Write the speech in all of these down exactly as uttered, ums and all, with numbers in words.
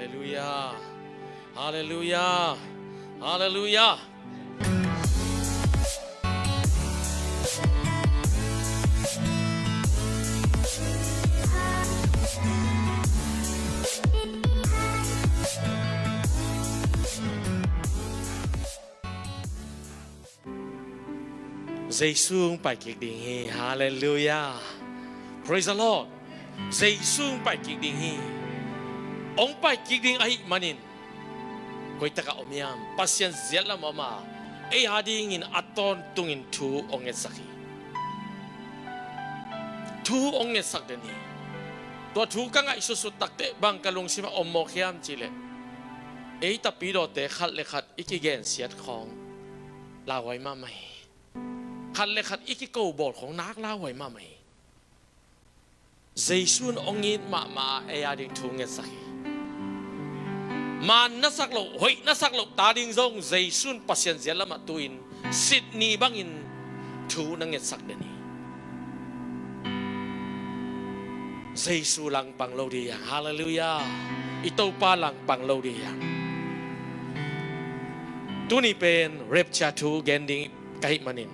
Halleluiah. Halleluiah. Halleluiah. Jesu hong pai kik ding hi. Halleluiah. Praise the Lord. Jesu hong pai kik ding hi. Hong pai kik ding ahih manin koi takah om hiam? Pasian ziat lamah om a, ei a dingin a tawntungin thu hong ngetsak hi. Thu hong ngetsak den hi. Tua thu ka ngaihsutsut takteh bang ka lungsimah om mawk hiam cihleh, ei tapidawte khat le khat i kigensiat khawng lauhuai mahmah hi. Khat le khat i kikobawl khawng nak lauhuai mahmah hi. Jesu in hong it mahmah a, ei a ding thu ngetsak hi. Maan na sak loh, hoih na sak loh ta ding zong Jesu in Pasian ziat lamah tu-in Sydney bangin thu na ngetsak den hi. Jesu langpang lo dih hiang. Halleluiah. I Topa langpang lo dih hiang. Tuni pen rapture thu gen ding ka hih manin,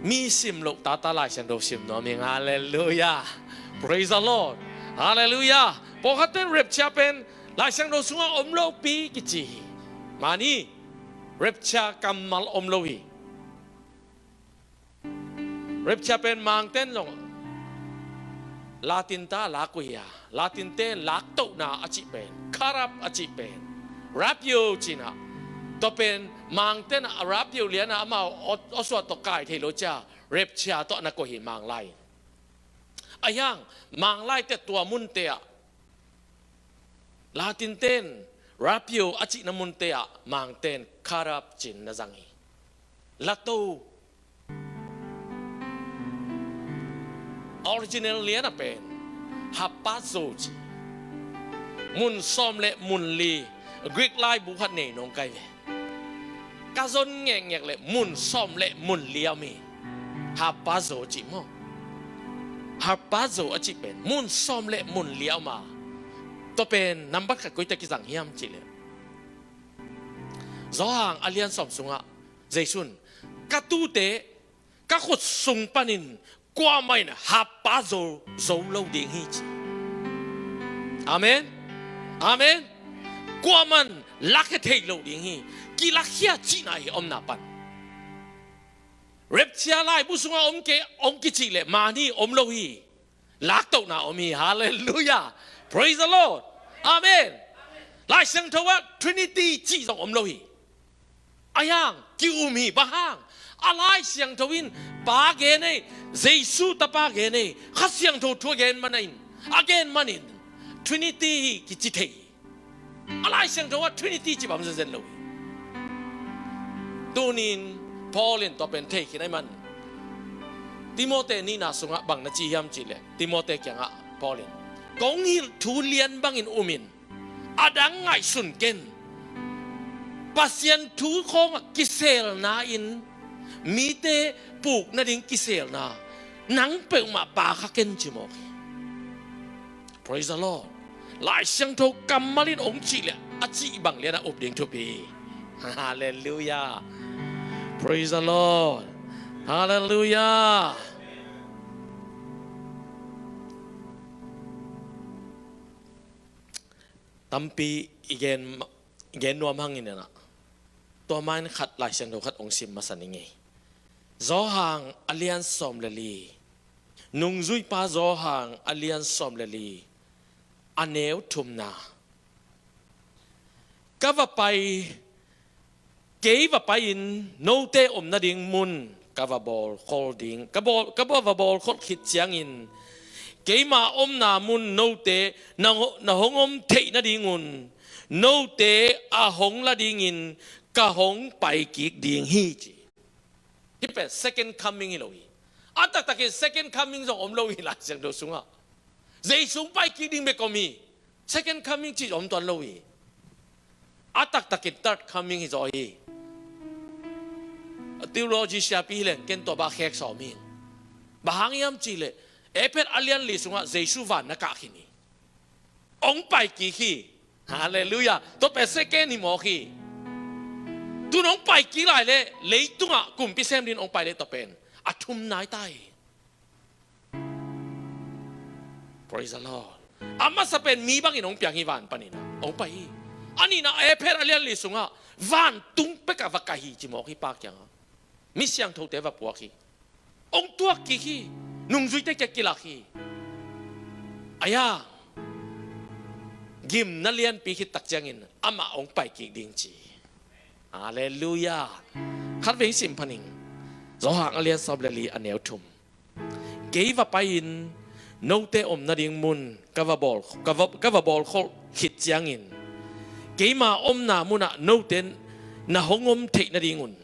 mi sim loh tata Lai Siangtho sim nuam ing. Halleluiah. Praise the Lord. Halleluiah. Pawlkhat pen rapture pen Lai Siangtho sungah om lopi kici hi. Mani, rapture kammal om lo hi. Rapture pen Mangten zong Latin ta lak uh hi a, Latinte laktohna a cih pen, caught up a cih pen, rapio cih na. Tua pen Mangten a rapio lian a amau aw, awsuah tawh kai thei lo cia, rapture tawh na koih hi Manglai. Ahi hang Manglaite tua munte ah, Latinten rapio a cihna munte ah Mangten caught up ci-in na zang hi. Lato. Original lian a pen harpazo ci. Mun sawm le mun li, Greek laibu khat nei nong kai ve. Ka zon ngekngek le mun sawm le mun li a om hi. Harpazo ci maw? Harpazo a cih pen mun sawm le mun li a om a, tua pen nambat khat koi tak kizang hiam cihleh, Johan a lian sawm sungah Jesu in, ka tuute ka khut sung panin kuamah in harpazo zo lo ding hi ci. Amen. Amen. Kuamah in lakhia thei lo ding hi. Kilakhia cihna hi omna pan. Rapture laibu sungah om kei, om kicih leh mani om lo hi. Laktohna om hi. Halleluiah. Praise the Lord. Amen. Lai Siangtho ah Trinity cih zong om lo hi. Ahi hang ki-um hi. Bang hang? A Lai Siangtho in Pa gen ei, Jesu Tapa gen ei, Kha Siangtho thu a gen manin, a gen manin Trinity hi kici thei hi. A Lai Siangtho ah Trinity ci bang zenzen lo hi. Tunin Paul in tua pen thei khin ahih man, Timote nihna sungah bang na ci hiam cihleh, Timote kiangah Paul in, kong hilh thu lian bangin um in, a dang ngaihsun ken. Pasian thu khawngah kiselna in, mite puk nading kiselna, nang peuhmah Pa kha ken ci mawk hi. Praise the Lord. Lai Siangtho kammal in hong cih leh a cih bang lian a up ding thupi. Halleluiah. Praise the Lord. Halleluiah. Tampi i gen, i gen nuam hangin ena, tua main khat Lai Siangtho khat hong sim masa ning ei. Johan a lian sawm le li. Nungzuipa Johan a lian sawm le li, a neu thumna. Ka va pai, kei va pai-in note om nading mun ka va bawlkhol ding, ka bawl, ka bawl, va bawlkhol khit ciangin keima omna mun note na, na hong om theih nadingun note a hong la dingin ka hong pai kik ding hi ci. Hih pen second coming hi lo hi. A taktakin second coming zong om lo hi Lai Siangtho sungah. Jesu hong pai kik ding bek om hi. Second coming cih om tuan lo hi. A taktakin third coming hi zaw hi. Theology siapi hi leng ken tua bah khek sawm hi. Bang hang hiam cihleh, Efesa a lian li sungah Jesu van na kah khin hi. hong pai kik hi. Halleluiah. Tua pen second hi mawk hi. Tun hong pai kik lai leh leitungah kumpi sem dingin hong pai leh tua pen a thum nai ta hi. Praise the Lord. A masa pen mi bangin hong piang hi, van panin ah hong pai hi. A nihna, Efesa a lian li sungah vantung pekah va kai hi ci mawk hi, Pa kiangah. Mi siangthote va puak hi. Hong tuak kik hi. Nungzuite kiang kilak hi. Ahi hang gimna lianpi khit tak ciangin amah hong pai kik ding ci. Halleluiah. Khatvei sim pha ning. Johan a lian sawm le li, a neu thum. Kei va pai-in note omna ding mun ka va bawl, ka va, ka va bawl khol khit ciangin, keima omna munah note na hong om theih nadingun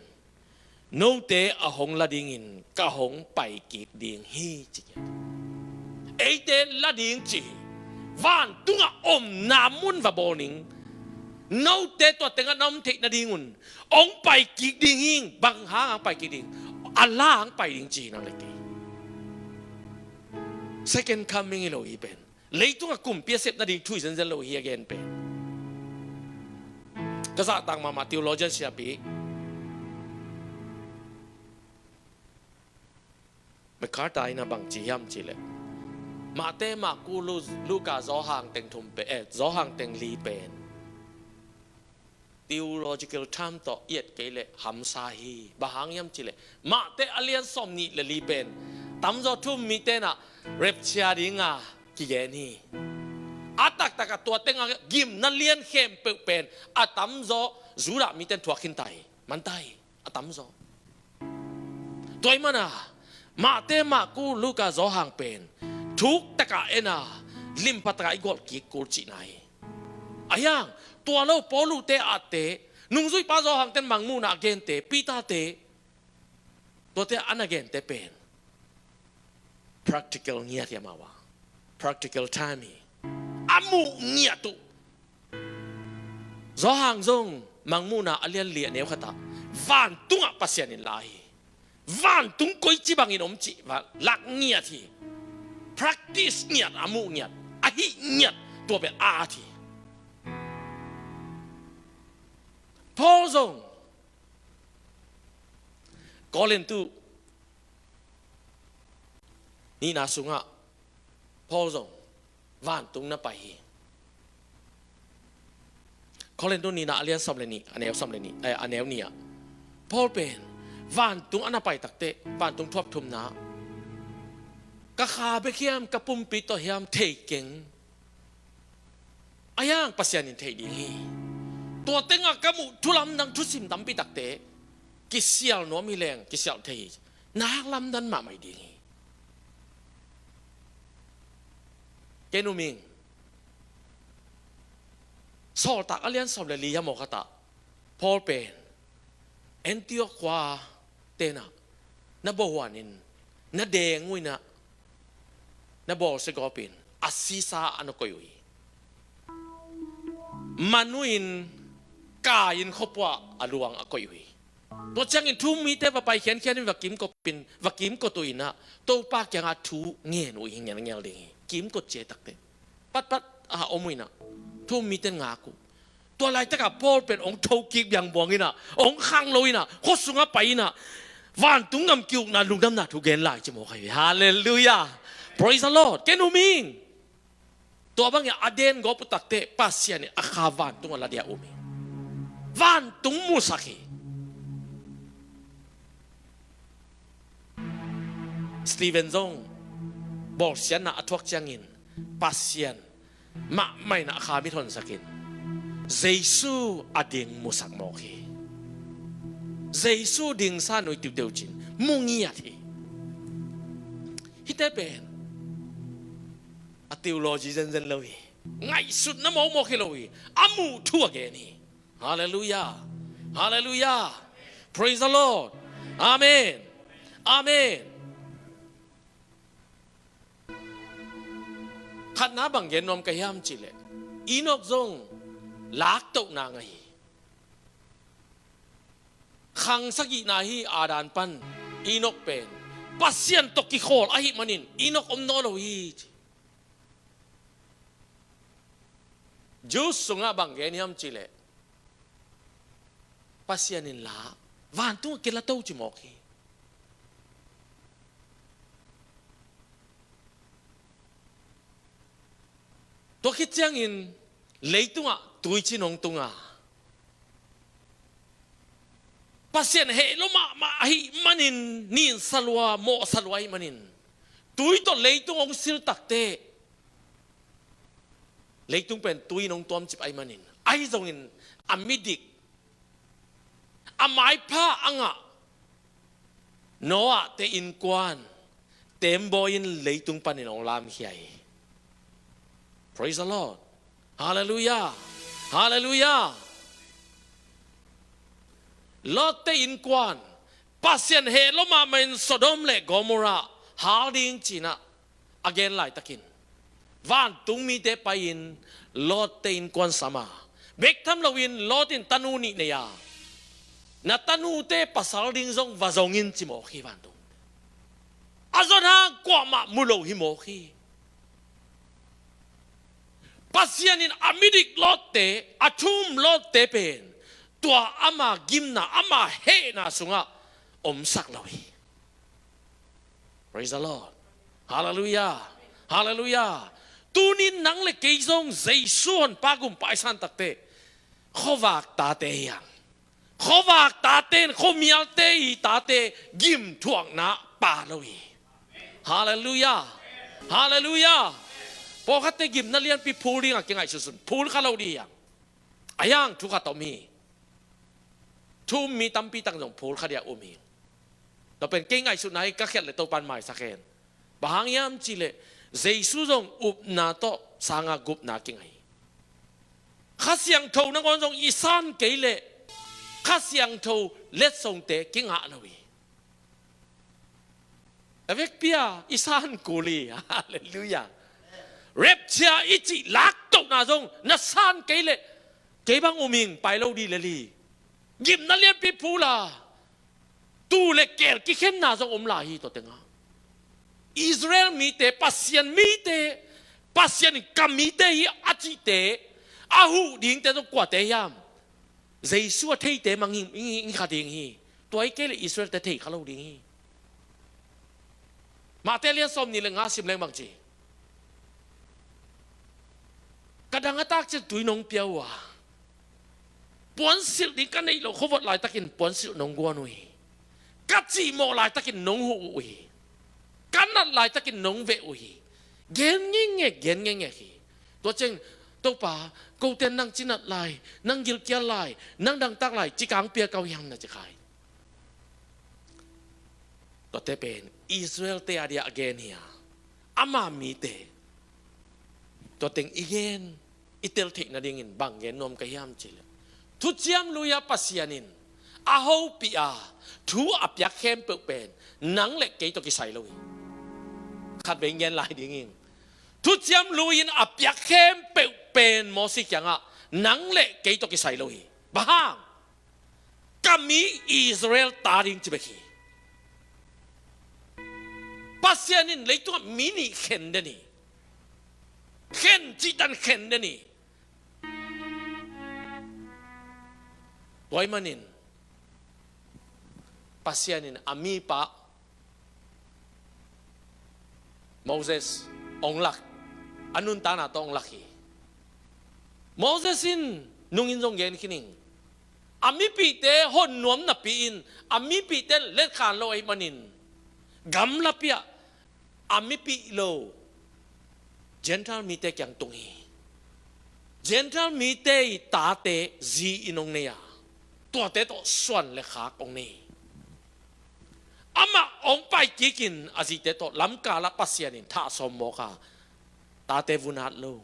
note a hong la dingin ka hong pai kik ding hi, ci hi. Eite la ding ci hi. Vantungah omna mun va bawl ning. Note tua tengah na om theih nadingun hong pai kik ding hi. Bang hang hong pai kik ding? A la hong pai ding ci hi, nang le kei. Second coming hi lo hi pen. Leitungah kumpi a sep nading thu hi zenzen lo hi, a gen pen. Ka zahtak mahmah theologian siapi MacArthur in a bang ci hiam cih leh, Mate, Marku, Lu-, Luka, Johan teng thum pen, eh, Johan teng li pen theological term tawh i et kei leh hamsa hi. Bang hang hiam cih leh, Mate a lian sawmnih le li pen tamzaw thu-um mite in ah rapture ding a kigen hi. A taktak a tua teng a gimna lian khempeuh pen a tamzaw Judah mite in thuak khin ta hi. Man ta hi. A tamzaw. Tua ahih manin ah Mate, Marku, Luka, Johan pen thuk tak a en a, limpha tak a i gualh kik kul cihna hi. Ahi hang tua lo Paul-te, atte, nungzuipa Johan-ten mangmuhna a gente, Peter-te, tuate a na gente pen practical ngiat hi, amau a practical time hi. A muh ngiat uh. Johan zong mangmuhna a lian li, a neu khat ah vantungah Pasian in la hi. Vantung koici bangin om cih va lak ngiat hi. Practice ngiat, a muh ngiat, a hih ngiat, tua bel a at hi. Paul zong Korintu nihna sungah Paul zong vantung na pai hi. Korintu nihna a lian sawm le nih, a neu sawm le nih, eh, a neu nih ah Paul pen vantung a na pai takteh, vantung thuap thumna, ka kha bek hiam, ka pumpi tawh hiam thei keng. Ahi hang Pasian in thei ding hi. Tua teng a ka muh thu lamdang, thusim tampi takte kisial nuam hi leng kisial thei hi. Nak lamdang mahmah ding hi. Ken um ing. Sawltak a lian sawm le li hiam, aw khat ah Paul pen Antioch khua ten ah na bawlhuan in, na deng uh in ah, na bawlsia gawp in a sisa a na koih uh hi. Man uh in, kai in, khuapua a luang a koih uh hi. Tua ciangin thu-um mite va pai khiankhian in va kimkot in, va kimkot uh in ah, Topa kiangah thu ngen uh hi, ngelngel ding hi. Kimkot ciai takte patpat a om uh in ah, thu-um mite ngak uh. Tua laitak ah Paul pen hong thokik biangbuang in ah, hong khanglo in ah, khua sungah pai in ah, vantung gam ki-ukna lungdamna thu gen lai ci mawk hi. Halleluiah. Praise the Lord. Ken um ing. Tua bangin a den gawp uh takteh Pasian in a kha vantung a la dia um hi. Vantung musak hi. Stephen zong bawlsiatna a thuak ciangin Pasian mahmah in a kha mit honsak in Jesu a ding musak mawk hi. Jesu dingsa nui tiuteu cin mu ngiat hi. Hihte pen a theology zenzen lo hi. Ngaihsutna mawkmawk hi lo hi. A muh thu a gen hi. Halleluiah. Halleluiah. Praise the Lord. Amen. Amen. Khatna bang gen nuam ka hiam cih leh, Enoch zong laktohna ngah hi. Khang sagihna hi, Adam pan Enoch pen Pasian tawh kikhawl ahih manin Enoch om nawn lo hi ci. Jews sungah bang gen hiam cihleh, Pasian in la, vantungah kei la to ci mawk hi. Tua khit ciangin leitungah tuicin hong tunga, Pasian heh lua mahmah ahih manin, ninsa lua, mawhsa lua ahih manin, tui tawh leitung hong sil takteh, leitung pen tui in hong tuamcip ahih manin, ahi zongin a midik, a maipha a ngah Noah te innkuan tembawi in leitung panin hong lamkhia hi. Praise the Lord. Hallelujah. Hallelujah. Lot te innkuan, Pasian heh lua mahmah in Sodom le Gomorrah hal ding ci-in ah a gen laitakin, vantung mite pai-in Lot te innkuan sam a, bek tham loin Lot in tanu nih nei a, na tanute pasal ding zong va zong in ci mawk hi vantung. A zon hang kuamah mu lo hi mawk hi. Pasian in a midik Lot te, a thu-um Lot te pen, tua ama gimna, ama hehna sungah omsak lo hi. Praise the Lord. Hallelujah. Hallelujah. Tunin nang le kei zong Jesu honpa gumpa i san takteh, khuavak tate hi hang. Khuavak tate in khuamialte i tate gimthuakna pha lo hi. Hallelujah. Hallelujah. Pawlkhatte gimna lianpi phul dingah kingaihsunsun, phul kha lo ding hi hang. A hiang thu khat om hi. Thu-um mi tampi tak zong phul kha dia um hi. Tua pen kei ngaihsutna hi, ka khiat le Topan maisak hen. Bang hang hiam cihleh, Jesu zong upna tawh sanga gupna kingai. Kha Siangtho nangawn zong i san kei leh, Kha Siangtho letsongte kingah lo hi. A vekpi-a i san kul hi. Halleluiah. Rapture i cih laktohna zong na san kei leh, kei bang um ing, pai lo ding lel hi. Gimna lianpi phul a, tuu le keel kikhenna zong om lai hi. Tua tengah Israel mite, Pasian mite, Pasian in ka mite hi a cihte a huh dingte zong kuate hiam? Jesu a theite mang hi, hi, hi kha ding hi. Tua hi kei leh Israel-te thei kha lo ding hi. Matthai lian sawmnih le nga sim leng bang ci? Ka dang a tak ciang tui nong pia uh a, puansilh ding ka neih loh khuavot laitakin puansilh nong guan uh hi. Ka cihmawh laitakin nong huh uh hi. Ka nat laitakin nong veh uh hi. Gen ngeingei, gen ngeingei hi. Tua ciang, Topa, kote nang cinat lai, nang gilkial lai, nang dangtak lai ci kang pia kau hiam na ci kha hi. Tuate pen Israel-te a dia a gen hi a, ama mite. Tua teng i gen, i tel theih nadingin bang gen nuam ka hiam cihleh, Thuciam Lui-a Pasian in a hopih a, thu a piak khempeuh pen nang le kei tawh kisai lo hi. Khatvei gen lai ding ing. Thuciam Lui-in a piak khempeuh pen Mosi kiangah nang le kei tawh kisai lo hi. Bang hang? Ka mi Israel ta ding ci bek hi. Pasian in leitungah mi nih khen den hi. Khen cihtan khen den hi. Tua ahih manin Pasian in a mipa Moses hong lak, a nuntakna tawh hong lak hi. Moses in nungin zong gen khin ing. A mipihte hon nuam napi-in, a mipihte letkhan lo ahih manin, gamlapi-ah a mipih lo Gentile mite kiang tung hi. Gentile mite i tate zi in hong nei a, tuate tawh suan le khak hong nei hi. Amah hong pai kikin a zite tawh lamkalah Pasian in thah sawm mawk a, tate vun at lo.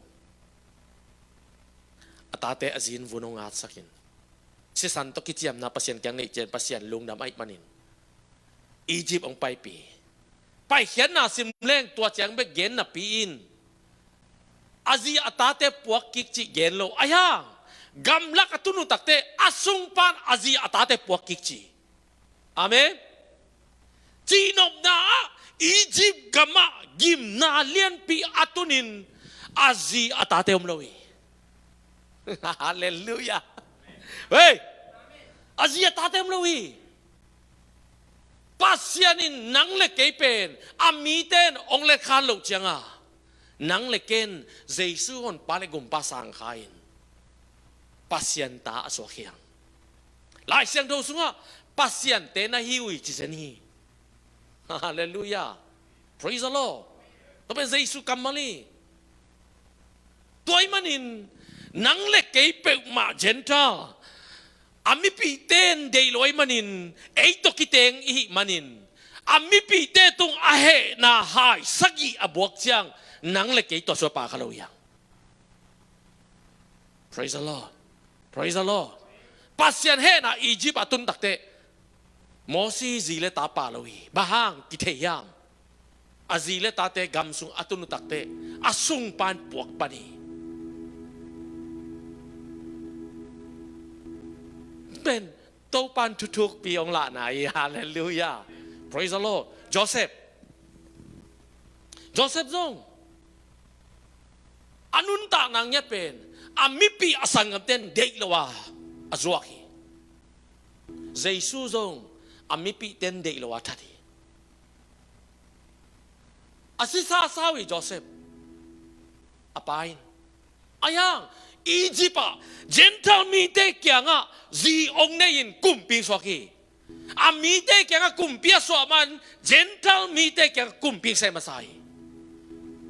A tate a zi in vun hong atsakin, sisan tawh kiciamna Pasian kiang neih ciang Pasian lungdam ahih manin Egypt hong paipih. Paikhiatna sim leng tua ciang bek gen napi-in, a zi a tate puak kik cih gen lo. Ahi hang, gamlak a tun uh takteh a sungpan a zi a tate puak kik ci. Amen. Cihnopna ah Egypt gamah gimna lianpi a tunin a zi a tate om lo hi. Halleluiah. Hei, a zi a tate om lo hi. Pasian in nang le kei pen a mite in hong letkhan loh cianga, nang le ken Jesu honpa le gumpa sangkha in Pasian ta a suak hi hang. Lai Siangtho sungah Pasian te na hi uh hi ci zen hi. Halleluiah. Praise the Lord. Tua pen Jesu kammal hi. Tua ahih manin nang le kei peuhmah Gentile, a mipihte in deih lo ahih manin, ei tawh kiteng i hih manin, a mipihte tung a hehna hai sagih a buak ciang, nang le kei tua sua pha kha lo hi hang. Praise the Lord. Praise the Lord. Pasian hehna Egypt ah tun takteh Mosi zi le ta pha lo hi. Bang hang kithei hiam? A zi le tate gam sung a tun uh takteh a sungpa in puak pan hi. Pen Topa in thuthukpi hong lahna hi. Halleluiah. Praise the Lord. Joseph, Joseph zong a nuntakna ngiat pen a mipih a sanggamte in deih lo a a zuak hi. Jesu zong a mipihte in deih lo a that hi. A sisa sau hi Joseph. A pa in, ahi hang Egypt ah Gentile mite kiangah zi hong nei-in kumpi suak hi. A mite kiangah kumpi a suah man, Gentile mite kiangah kumpi sem masa hi.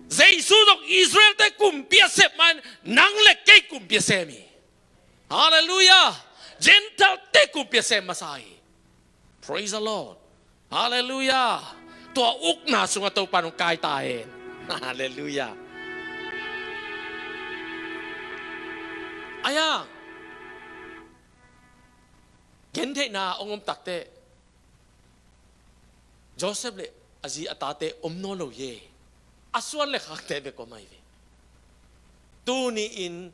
Jesu zong Israel-te kumpi a sep man, nang le kei kumpi a sem hi. Halleluiah. Gentile-te kumpi a sem masa hi. Praise the Lord. Halleluiah. Tua ukna sungah Topa in hong kai ta hen. Halleluiah. Ahi hang gentheihna hong om takteh Joseph le a zi a tate om nawn lo hi. A suan le khakte bek om ahi ve. Tuni-in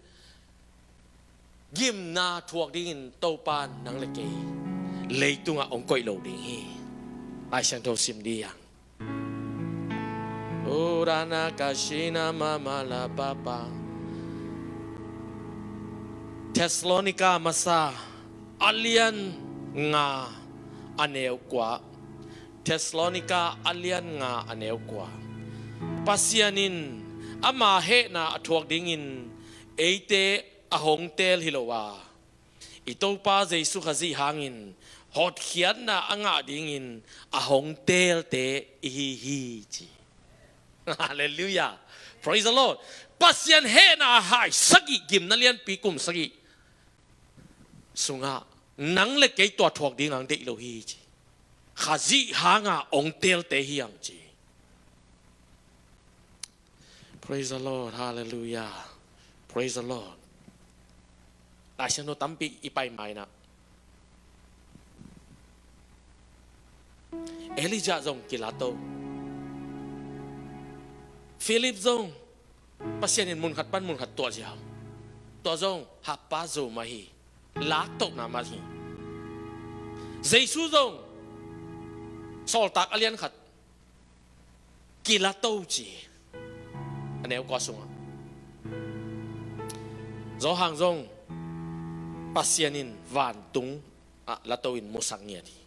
gimna thuak dingin Topa in nang le kei leitungah hong koih lo ding hi. Lai Siangtho sim dih hang. Urana kashina mamala papa. Thessalonika masa a lian nga a neu kua. Thessalonika a lian nga a neu kua. Pasian in ama hehna a thuak dingin eite a hong teel hi lo a, i Topa Jesu Khazih hangin hotkhiatna a ngah dingin a hong teelte i hi hi ci. Halleluiah. Praise the Lord. Pasian hehna hai sagih gimna lianpi kum sagih sungah nang le kei tua thuak ding hong deih lo hi ci. Khazih hanga hong teelte hi hang ci. Praise the Lord. Hallelujah. Praise the Lord. Lai Siangtho tampi i pai mai na. Elijah zong kilato. Philip zong Pasian in mun khat pan mun khat tuah ziau. Tua zong hapa zo mah hi. Laktohna mah hi. Jesu zong Sawltak a lian khat kilato ci. A neu kua sungah Johan zong Pasian in vantung ah lato in musak ngiat hi.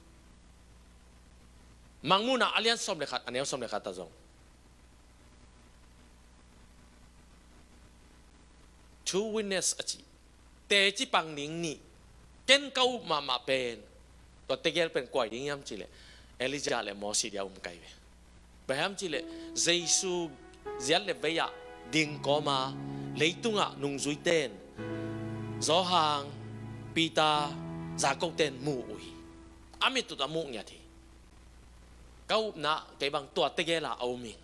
Mangmuhna a lian sawm le khat, a neu sawm le khat ah zong two witness a ci. Teci pang ding nih. Ken ka up mahmah pen, tua tegel pen kua hi ding hiam cih leh Elijah le Moses dia um kai ve. Bang hiam cih leh Jesu ziat le vei ah ding kawma leitungah nungzuiten Johan, Peter, Jacob ten mu uh hi. A mittut a muh ngiat hi. Ka upna kei bang tua tegel ah a um hi.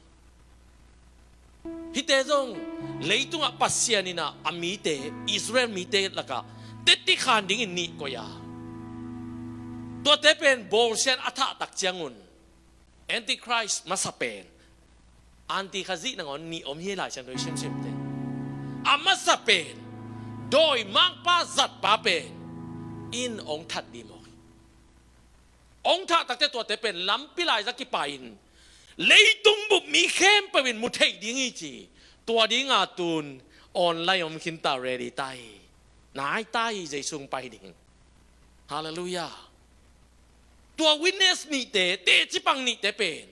Hihte zong leitungah Pasian in ah a mite, Israel mite lakah teci khan dingin nih koih a, tuate pen bawlsia'n a thahtak ciangun Antichrist masa pen, Anti Khazih nangawn nih om hi. Lai Siangtho i simsimte, a masa pen dawimangpa zatpa pen in hong that dih mawk hi. Hong thah takte tuate pen lampi laiza kipai-in leitung bup mi khempeuh in mu thei ding hi ci. Tua dinga tun online om khinta, ready ta hi. Nai ta hi, Jesu hong pai ding. Halleluiah. Tua witness nihte, teci pang nihte pen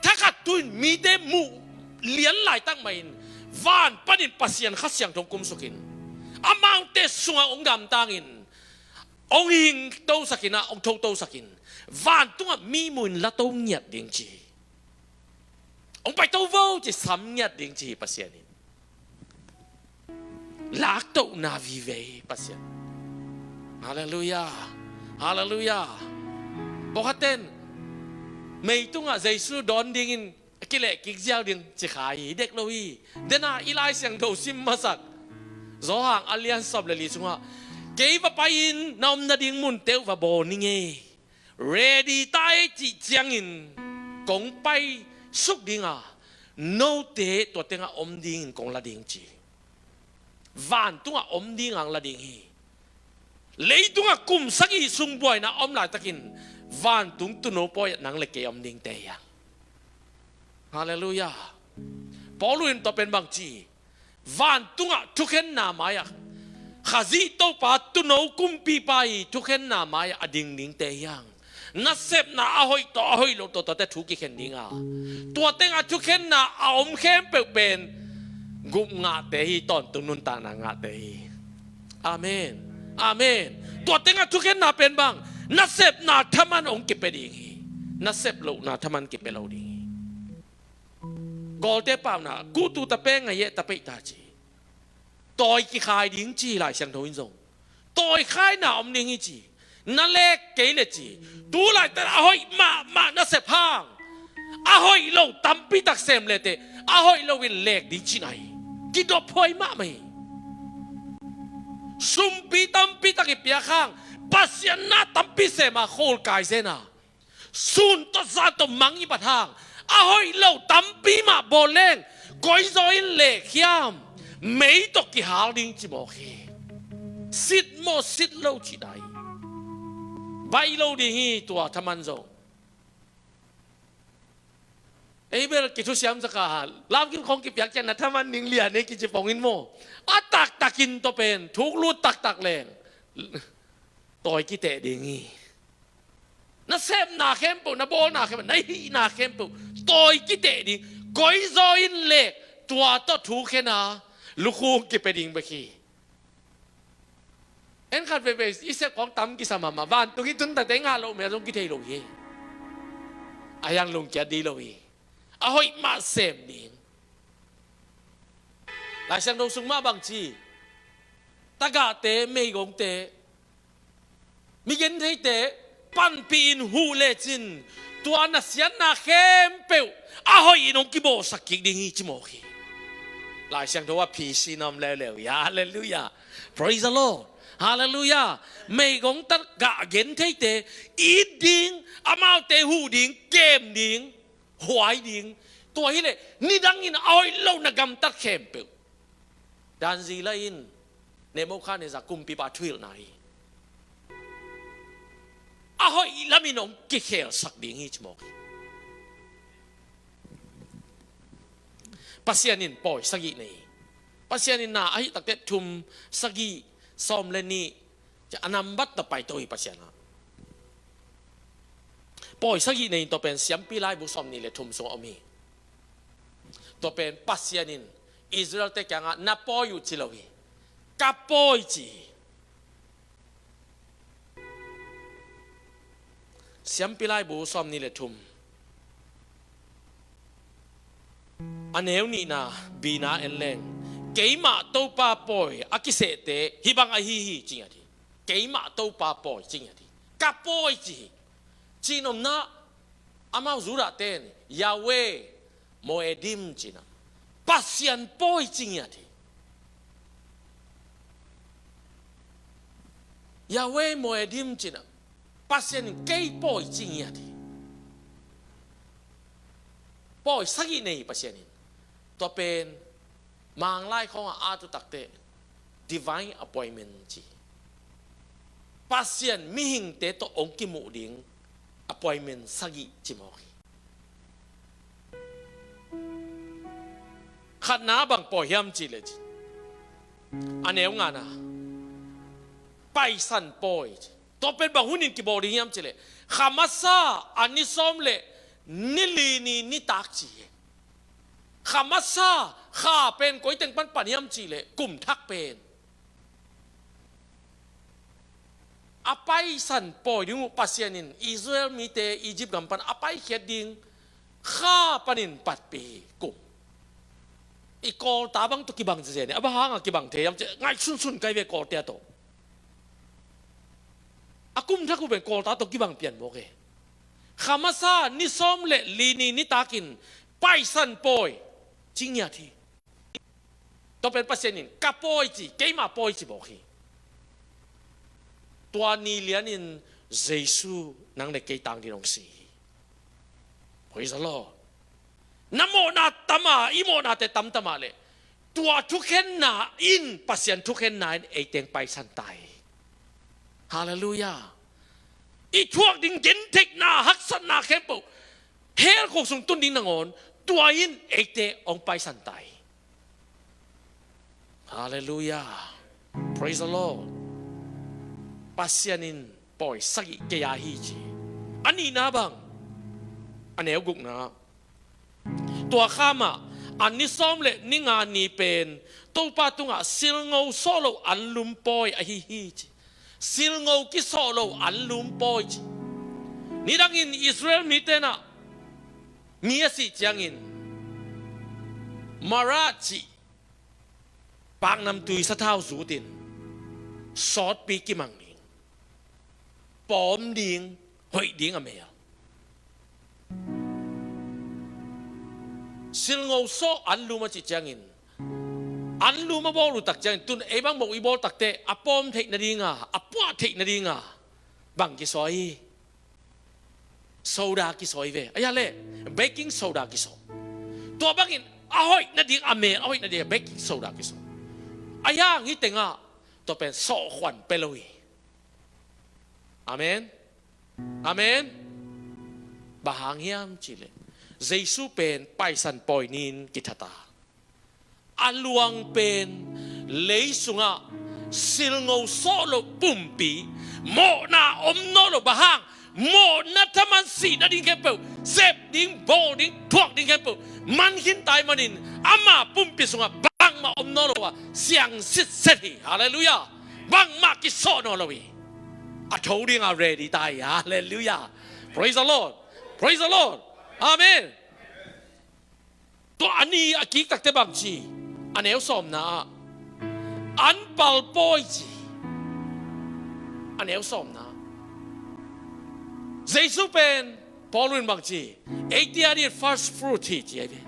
thakhat tu-in mite muh lian laitak mahin van panin Pasian Kha Siangtho hong kumsukin, amaute sungah hong gamtangin, hong hingtosakin ah, hong thotosakin, vantungah mi muhin la to ngiat ding ci hi. Hong pai to vo ci, sam ngiat ding ci hi Pasian in. Laktohna vive hi Pasian. Halleluiah. Halleluiah. Pawlkhatten meitungah Jesu dawn dingin a kilehkik ziau ding ci kha hi, dek lo hi. Dena i Lai Siangtho sim masak Johan a lian sawm le li sungah, kei va pai-in na om nading munte uh va bawl ning ei. Ready ta ei cih ciangin kong pai suk ding a, note tua tengah om dingin kong la ding ci. Vantungah om ding ang la ding hi. Leitungah kum sagih sung buaina a om laitakin vantung tuuno pawi-ah nang le kei om dingte hi hang. Halleluiah. Paul in tua pen bang ci? Vantungah thukhenna mai-ah, Khazih Topa tuuno kumpipa i thukhenna mai-ah a ding dingte hi hang. Nasepna a hoih tawh a hoih loh tawh tuate thu kikhen ding a, tua tengah thukhenna a om khempeuh pen gup ngahte hi, tawntung nuntakna ngahte hi. Amen. Amen. Tua tengah thukhenna pen bang? Nasepna thaman hong kipia ding hi. Nasep lohna thaman kipia lo ding hi. Kawlte pauna, kutu ta peng a yeh ta peih ta ci. Tawi kikhai ding ci Lai Siangtho in zong. Tawi khaina om ding hi ci. Na lek kei le ci. Tu laitakin a hoih mahmah na sep hang, a hoih lo tampi tak sem le teh, a hoih lo in lek ding ci nai. Kidop huai mahmah hi. Sumpi tampi tak i piak hang, Pasian na tampi sem a khol kai zen a, sun tawh zan tawh mang i bat hang, a hoih lo tampi mah bawl leng, koizaw in lek hiam? Mei tawh kihal ding ci mawk hi. Sit maw sit lo ci nai. Baih lo ding hi tua thaman zong. Ei bel kithusiam zaka ha, lamkim khong kipiak ciang na thaman ding lian ei kici pongin maw. A taktakin tua pen thuk lut taktak leng tawi kiteh ding hi. Na sepna khempeuh, na bawlna khempeuh, na hihna khempeuh tawi kiteh ding. Koizaw in lek, tua tawh thu khen a, lukhu kipia ding bek hi. En khat veivei i sep khawng tam kisa mahmah, vantung i tun takte i ngah loh mel zong kithei lo hi. A hiang lungkiat ding lo hi. A hoih mah sem ding. Lai Siangtho sung mah bang ci? Tagahte, meigongte, mi gentheite panpih in huh lecin, tua na siatna khempeuh a hoih in hong kibawlsak kik ding hi ci mawk hi. Lai Siangtho a phisi na om leuleu hi. Halleluiah. Praise the Lord. Halleluiah. Meigong tagah gentheite it ding, amaute huh ding, kem ding, huai ding. Tua hileh nidangin a hoih lo na gamtat khempeuh Daniel in Nebuchadnezzar kumpipa thuhilhna hi. A hoih lamin hong kikhelsak ding hi ci mawk hi. Pasian in pawi sagih nei hi. Pasian in na ahi takte thum, sagih, sawm le nih, a nambat tawh paito hi Pasian ah. Pawi sagih nei in tua pen Siampi Laibu sawm nih le thum sungah om hi. Tua pen Pasian in Israel-te kiangah na pawi uh ci lo hi. Ka pawi ci hi. Siampi Laibu sawm nih le thum, a neu nihna, bina en leng, keimah Topa pawi a kisehte hih bang ahi hi ci ngiat hi. Keimah Topa pawi ci ngiat hi. Ka pawi ci hi. Cihnopna, amau Judah-te in Yahweh Moedim ci-in ah, Pasian pawi ci ngiat hi. Yahweh Moedim ci-in ah, Pasian in kei pawi ci ngiat hi. Pawi sagih nei Pasian in. Tua pen Manglai khawngah a tu takteh divine appointment ci. Pasian mihingte tawh hong kimuh ding appointment sagih ci mawk hi. Khatna bang pawi hiam cih leh ci, A neu ngana, Paisan pawi. Tua pen bang hunin kibawl ding hiam cih leh, kha masa a ni sawm le ni li ni nitak ci hi. Kha masa, kha pen koi teng pan pan hiam cih leh kum thak pen. A Paisan pawi ding uh Pasian in Israel mite Egypt gam pan a paikhiat ding kha panin patpih hi. Kum. I Kawlta bang tawh kibang ziazia ni, a bang hanga kibang thei hiam cih ngaihsunsun kai ve Kawltea tawh. A kum thak uh pen Kawlta tawh kibang pian mawk e. Kha masa ni sawm le li ni nitakin Paisan pawi ci ngiat hi. Tua pen Pasian in ka pawi ci, keima pawi ci bawk hi. Tua ni lianin Jesu nang le kei tang dingin hong si hi. Praise the Lord. Na mawhna tam a, i mawhnate tamtam a leh tua thukhenna in, Pasian thukhenna in eite hong paisan ta hi. Halleluiah. I thuak ding gentheihna, haksatna khempeuh hell khuk sung tun ding nangawn tua in eite hong paisan ta hi. Halleluiah. Praise the Lord. Pasian in pawi sagih kei a hi ci. A nihna bang, a neu gukna, tua kha mah a ni sawm le ni nga ni pen Topa tungah silngo sawh lo anlum pawi ahi hi ci. Silngo kisawh lo anlum pawi ci. Nidangin Israel mite nah mi a sih ciangin Marah cih paknamtui sathau zutin sawtpi kimang ding, pawm ding, hoih ding a mel. Silngo sawh anlum a cih ciangin, anlum a bawl uh tak ciangin, tun ei bang bawh i bawl takteh a pawm theih nadinga, a puah theih nadinga bang kisawi hi? Soda kisawi ve. Ahi a leh baking soda kisawi. Tua bangin a hoih nading, a mel a hoih nading baking soda kisawi. Ahi hang hih tengah tua pen sawhkhuan pia lo hi. Amen. Amen. Bang hang hiam cih leh Jesu pen paisan pawi ni-in kithat a, a luang pen lei sungah silngo sawh lo pumpi, mawhna om nawn lo. Bang hang? Mawhna thaman sih nading khempeuh, sep ding, bawl ding, thuak ding khempeuh man khin ta ahih manin ama pumpi sungah bangmah om nawn lo a, siang sitset hi. Halleluiah. Bangmah kisawh nawn lo hi. A tho dingah ready ta hi. Halleluiah. Praise the Lord. Praise the Lord. Amen. Tua a ni a kik takteh bang ci? A neu sawmna ah anpal pawi ci. A neu sawmna. Jesu pen Paul in bang ci? Eite a dingin first fruit hi ci ahi ve.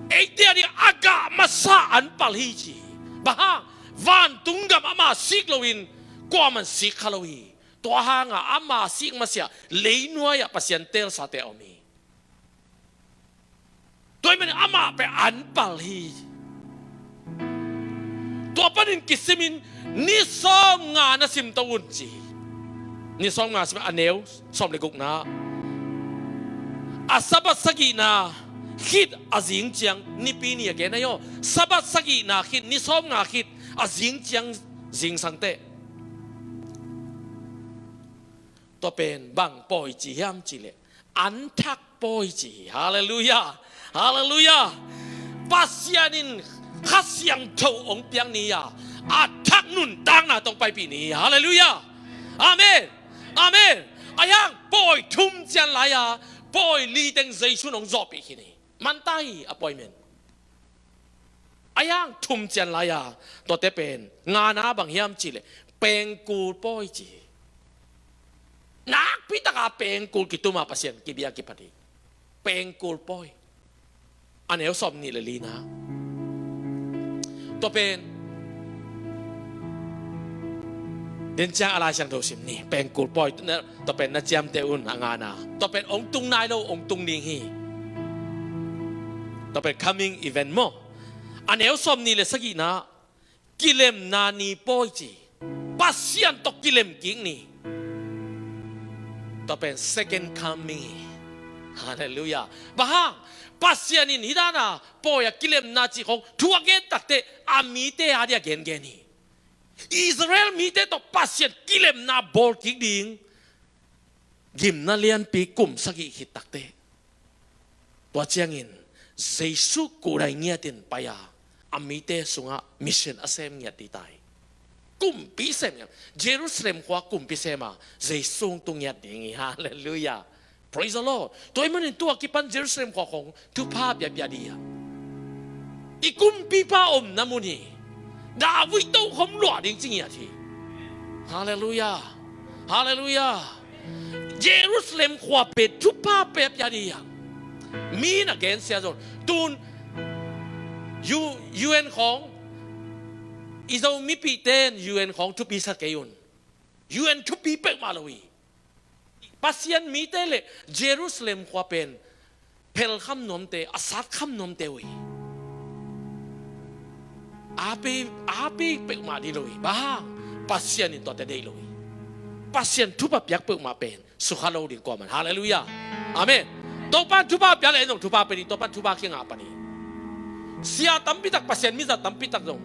Eite a dingin a gah masa anpal hi ci. Bang hang? Vantung gam ama sik loin kuaman sik kha lo hi. Tua hanga ama sik masiah leinuai-ah Pasian teelsate a om hi. Tua ahih manin amah pen anpal hi. Tua panin kisimin ni sawmnga na simto un ci. Ni sawmnga sim a neu sawm le gukna. A Sabbath sagihna khit a zing ciang, Nipi ni a gen ahi aw. Sabbath sagihna khit, ni sawmnga khit a zing ciang zingsang teh. Tua pen bang pawi ci hiam cih leh anthak pawi ci hi. Halleluiah. Halleluiah. Pasian in Kha Siangtho hong piak ni-a, a thak nuntakna tawh hong paipih ni hi. Halleluiah. Amen. Amen. Ahi hang pawi thum cian lai-a, pawi li teng Jesu in hong zawhpih khin hi. Man ta hi a pawi men. Ahi hang thum cian lai-a, tuate pen ngana bang hiam cih leh pengkul pawi ci hi. Nakpi taka pengkul kitum a Pasian kibia kiphat hi. Pengkul pawi. A neu sawmnih le lina. Tua pen den ciang a Lai Siangtho sim ni. Pengkul pawi. Tua pen na ciamteh un a ngana. Tua pen hong tung nai lo, hong tung ding hi. Tua pen coming event maw. A neu sawmnih le sagihna, kilemna ni pawi ci. Pasian tawh kilem kik ni. Tua pen second coming hi. Halleluiah. Bang hang? Pasian in hih dana pawi a kilemna cih khong thu a gen takteh a mite a dia gengen hi. Israel mite tawh Pasian kilemna bawl kik ding gimna lianpi kum sagih khit takteh, tua ciangin Jesu kudai ngiatin pai a, a mite sungah mission a sem ngiat ding ta hi. Kumpi sem ngiat, Jerusalem khua kumpi sem a, Jesu hong tung ngiat ding hi. Halleluiah. Praise the Lord. Tua ahih manin tua kipan Jerusalem khua khong thupha piapia ding hi a, i kumpipa omna mun hi. David tokhom luah ding ci ngiat hi. Halleluiah. Halleluiah. Jerusalem khua pen thupha piapia ding hi a, mi na gensia zong tun U- UN khong, i Zo mipihte in UN khong thupi sa kei un. UN thupi peuhmah lo hi. Pasian mite le Jerusalem khua pen phelkham nuamte, a satkham nuamte uh hi. Api, api peuhmah ding lo hi. Bang hang? Pasian in tuate deih lo hi. Pasian thupha piak peuhmah pen sukha lo ding kuaman. Halleluiah. Amen. Topa'n thupha piak le en zong thupha pia ding, Topa'n thupha kingah pan hi. Sia tampi tak, Pasian mizat tampi tak zong,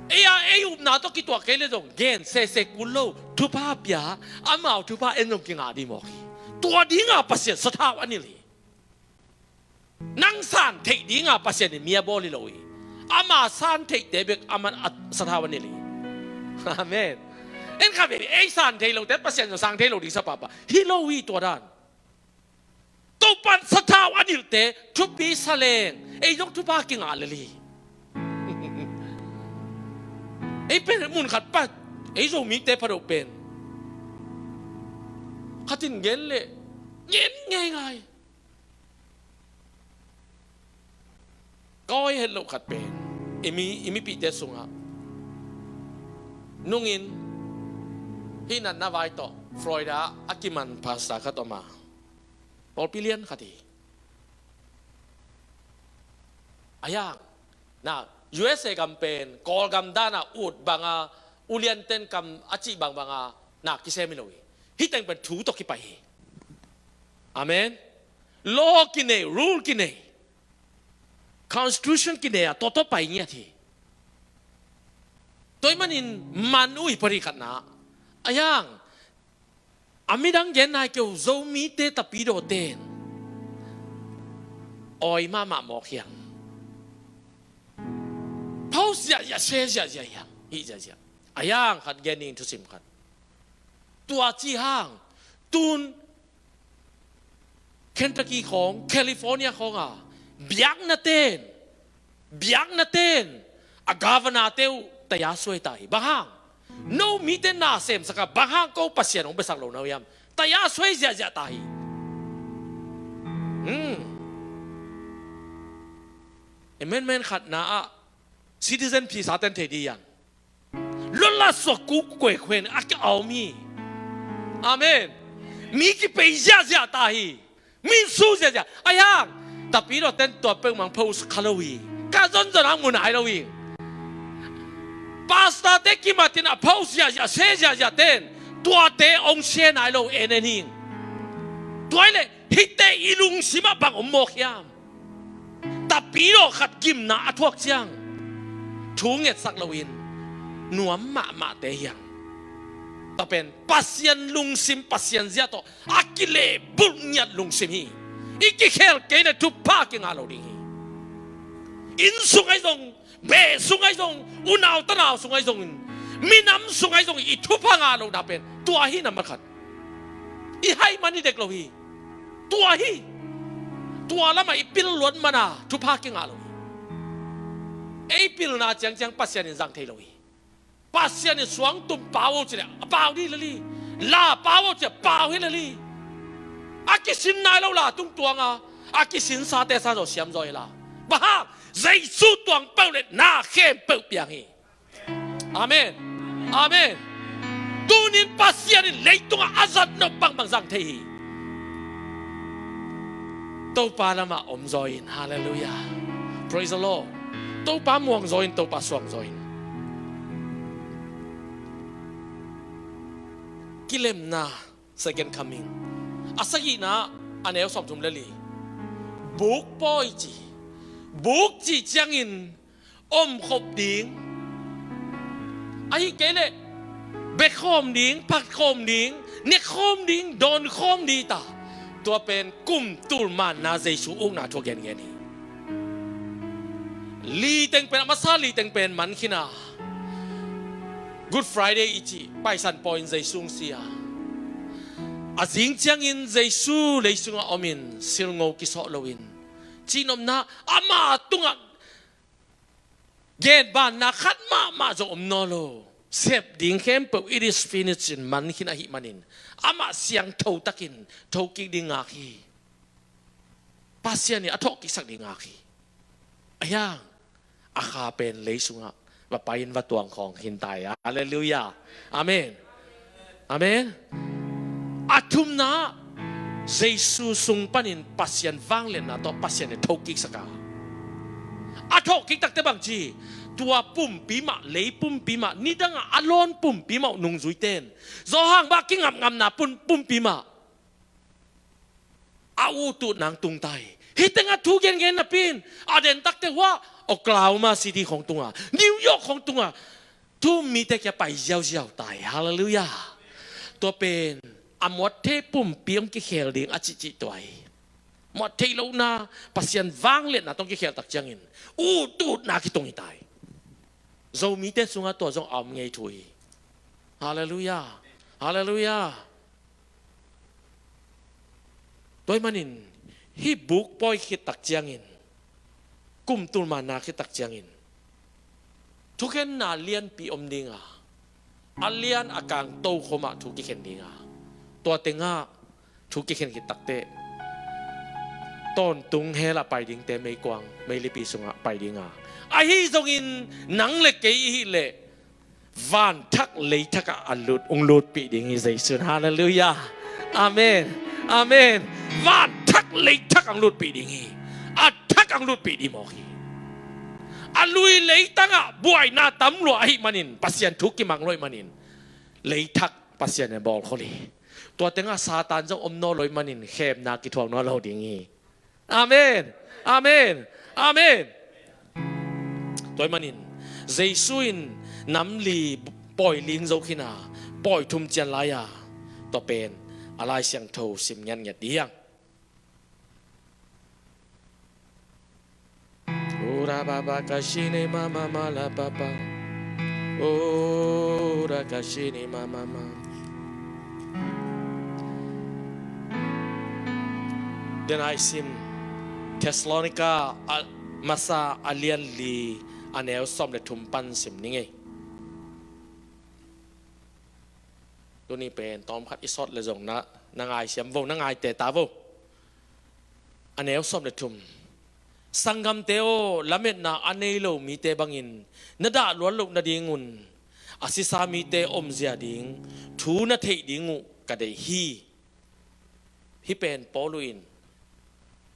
ei a, ei upna tawh kituak kei le zong gen sese kul lo, thupha pia, amau thupha en zong kingah ding mawk hi. Tua dinga Pasian sathau a nilh hi. Nang san theih dinga Pasian in mi a bawl hi lo hi. Ama san theihte bek aman a sathau a nilh hi. Amen. En kha ve, ei san thei lote Pasian zong sang thei lo ding sa papa hi lo hi. Tua dan Topa'n sathau a nilhte thupi sa leng ei zong thupha kingah lel hi. Ei pen mun khat pa, ei Zomite pha deuh pen khat in gen le gen ngeingai. Ka awi het loh khat pen i mi, i mipihte sungah nungin hih natna vai tawh Florida a kiman pastor khat om a, pawlpi lian khat hi. A yang na, U S A gam pen Kawlgam dana ut banga, ulianten kam a cih bangbanga na kisem hi lo hi. Hih teng pen thu tawh kipai hi. Amen. Law kinei, rule kinei, constitution kinei a tawtaw pai ngiat hi. Tua ahih manin man uh hi pawri khatna. A yang a midang gen nai kei uh, Zomite tapidawte in awi mahmah mawk hiang. Pho ziahziah, se ziahziah hiang, hih ziahziah. A yang khat gen ning, thusim khat. Tua ci hang tun Kentucky khawng, California khawng a biakna ten, biakna ten a governor te uh taya suai ta hi. Bang hang? No mite na semsak a, bang hang ko Pasian hong besak lo na uh hiam? Taya suai ziahziah ta hi. Hmm. Amendment khatna ah citizen visa ten thei ding hiam? Lotla suak kuk kuai khuai a ki a om hi. Amen. Mi kipei ziahziah ta hi. Mi su ziahziah. A yang tapidawten tua peuhmah post kha lo hi. Ka zonzon a mu nai lo hi. Pastor te kimatin a post ziahziah, se ziahziah ten tuate hong se nai lo en en hi. Tua hi leh hihte i lungsim ah bang om mawk hiam? Tapidaw khat gimna a thuak ciang thu ngetsak loin nuam mahmahte hiang. Tua pen Pasian lungsim, Pasian zia tawh a kilehbulh ngiat lungsim hi. I kikhel kei le thupha kingah lo ding hi. Inn sung ahi zong, beh sung ahi zong, unau tanau sung ahi zongin, minam sung ahi zongin i thupha ngah lohna pen tua hi nambat khat. I haih man hi dek lo hi. Tua hi. Tua lamah i pil luat mana thupha kingah lo hi. Ei pilna ciangciang Pasian in zang thei lo hi. Pasian in suangtum pau aw cileh a pau dih lel hi. La pau aw cileh pau hi lel hi. A kisin nai lo la tung tuanga a kisinsate sa zaw siam zaw hi la. Bang hang? Jesu tuang peuh le na khempeuh piang hi. Amen. Amen. Tunin Pasian in leitungah a zat nop bangbang zang thei hi. Topa lamah om zaw in. Halleluiah. Praise the Lord. Topa muang zaw in, Topa suang zaw in. Kilemna, second coming. A sagihna, a neu sawmthum le li. Buk pawi ci. Buk cih ciangin omkhop ding, ahih kei leh bekhawm ding, phatkhawm ding, nekkhawm ding, dawnkhawm ding ta. Tua pen kum tul manna Jesu ukna thu a gengen hi. Li teng pen, a masa li teng pen man khin a, Good Friday i cih Paisan pawi in Jesu hong si a, a zing ciangin Jesu lei sungah om in, silngo kisawh loin, cihnopna, ama tungah genbanna khat mahmah zong om nawn lo. Sep ding khempeuh, "It is finished," in man khin ahih manin, amah siangtho takin thokik ding ngak hi. Pasian in a thawhkiksak ding ngak hi. A hiang, a kha pen lei sungah va pai in va tuang khawng khin ta hi. Halleluiah. Amen. Amen. A thumna, Jesu sung panin Pasian vangliatna tawh Pasian in thokiksak a, a thawhkik takte bang ci, tua pumpi mah, lei pumpi mah, nidangah a lawn pumpi mah uh nungzuite in, zawhang bah kingapngapna pun-, pumpi mah a utut nang tung ta hi. Hih tengah thu gengen napi in, a den takte hua, Oklahoma City khawng tungah, New York khawng tungah, thu um mite kia pai ziauziau ta hi. Halleluiah. Tua pen a muat thei pumpi hong kikhel ding a cihcih tua hi. Muat theih lohna, Pasian vangliatna tawh hong kikhel tak ciangin ututna kitung hi ta hi. Zomite sungah tua zong a om ngei thu hi. Halleluiah. Halleluiah. Tua ahih manin, hih buk pawi khit tak ciangin, kum tul manna khit tak ciangin, thukhenna lianpi om ding a, a lian a kang tokhom ah thu kikhen ding a, tua tengah thu kikhen khit takteh, tawntung hell ah pai dingte meikuang, meilipi sungah pai ding a, ahi zongin nang le kei i hih leh, vanthak leithak ah a lut, hong lutpih ding hi Jesu in. Halleluiah. Amen. Amen. Vanthak leithak hong lutpih ding hi. A thak hong lutpih ding mawk hi. A lui leitang ah buaina tam lua ahih manin, Pasian thu kimang lua ahih manin, leithak Pasian in bawlkhol hi. Tua tengah Satan zong om nawn lo ahih manin, khemna kithuak nawn lo ding hi. Amen. Amen. Amen. Tua ahih manin, Jesu in nam li pawi ling zo khin a, pawi thum cian lai a, tua pen a Lai Siangtho sim ngiatngiat ding. Ura baba kashini mama mala papa. Ura kashini mama ma. Den ai sim, Thessalonika a masa a lian li, a neu sawm le thum pan sim ni ngei. Tuni pen tawmkhat i sawt le zong na, na ngaisiam vo, na ngaite ta vo. A neu sawm le thum. Sanggamte aw, lametna a nei lo mite bangin na dah luat loh nadingun, a sisa mite omzia ding thu na theih ding uh ka deih hi. Hih pen Paul in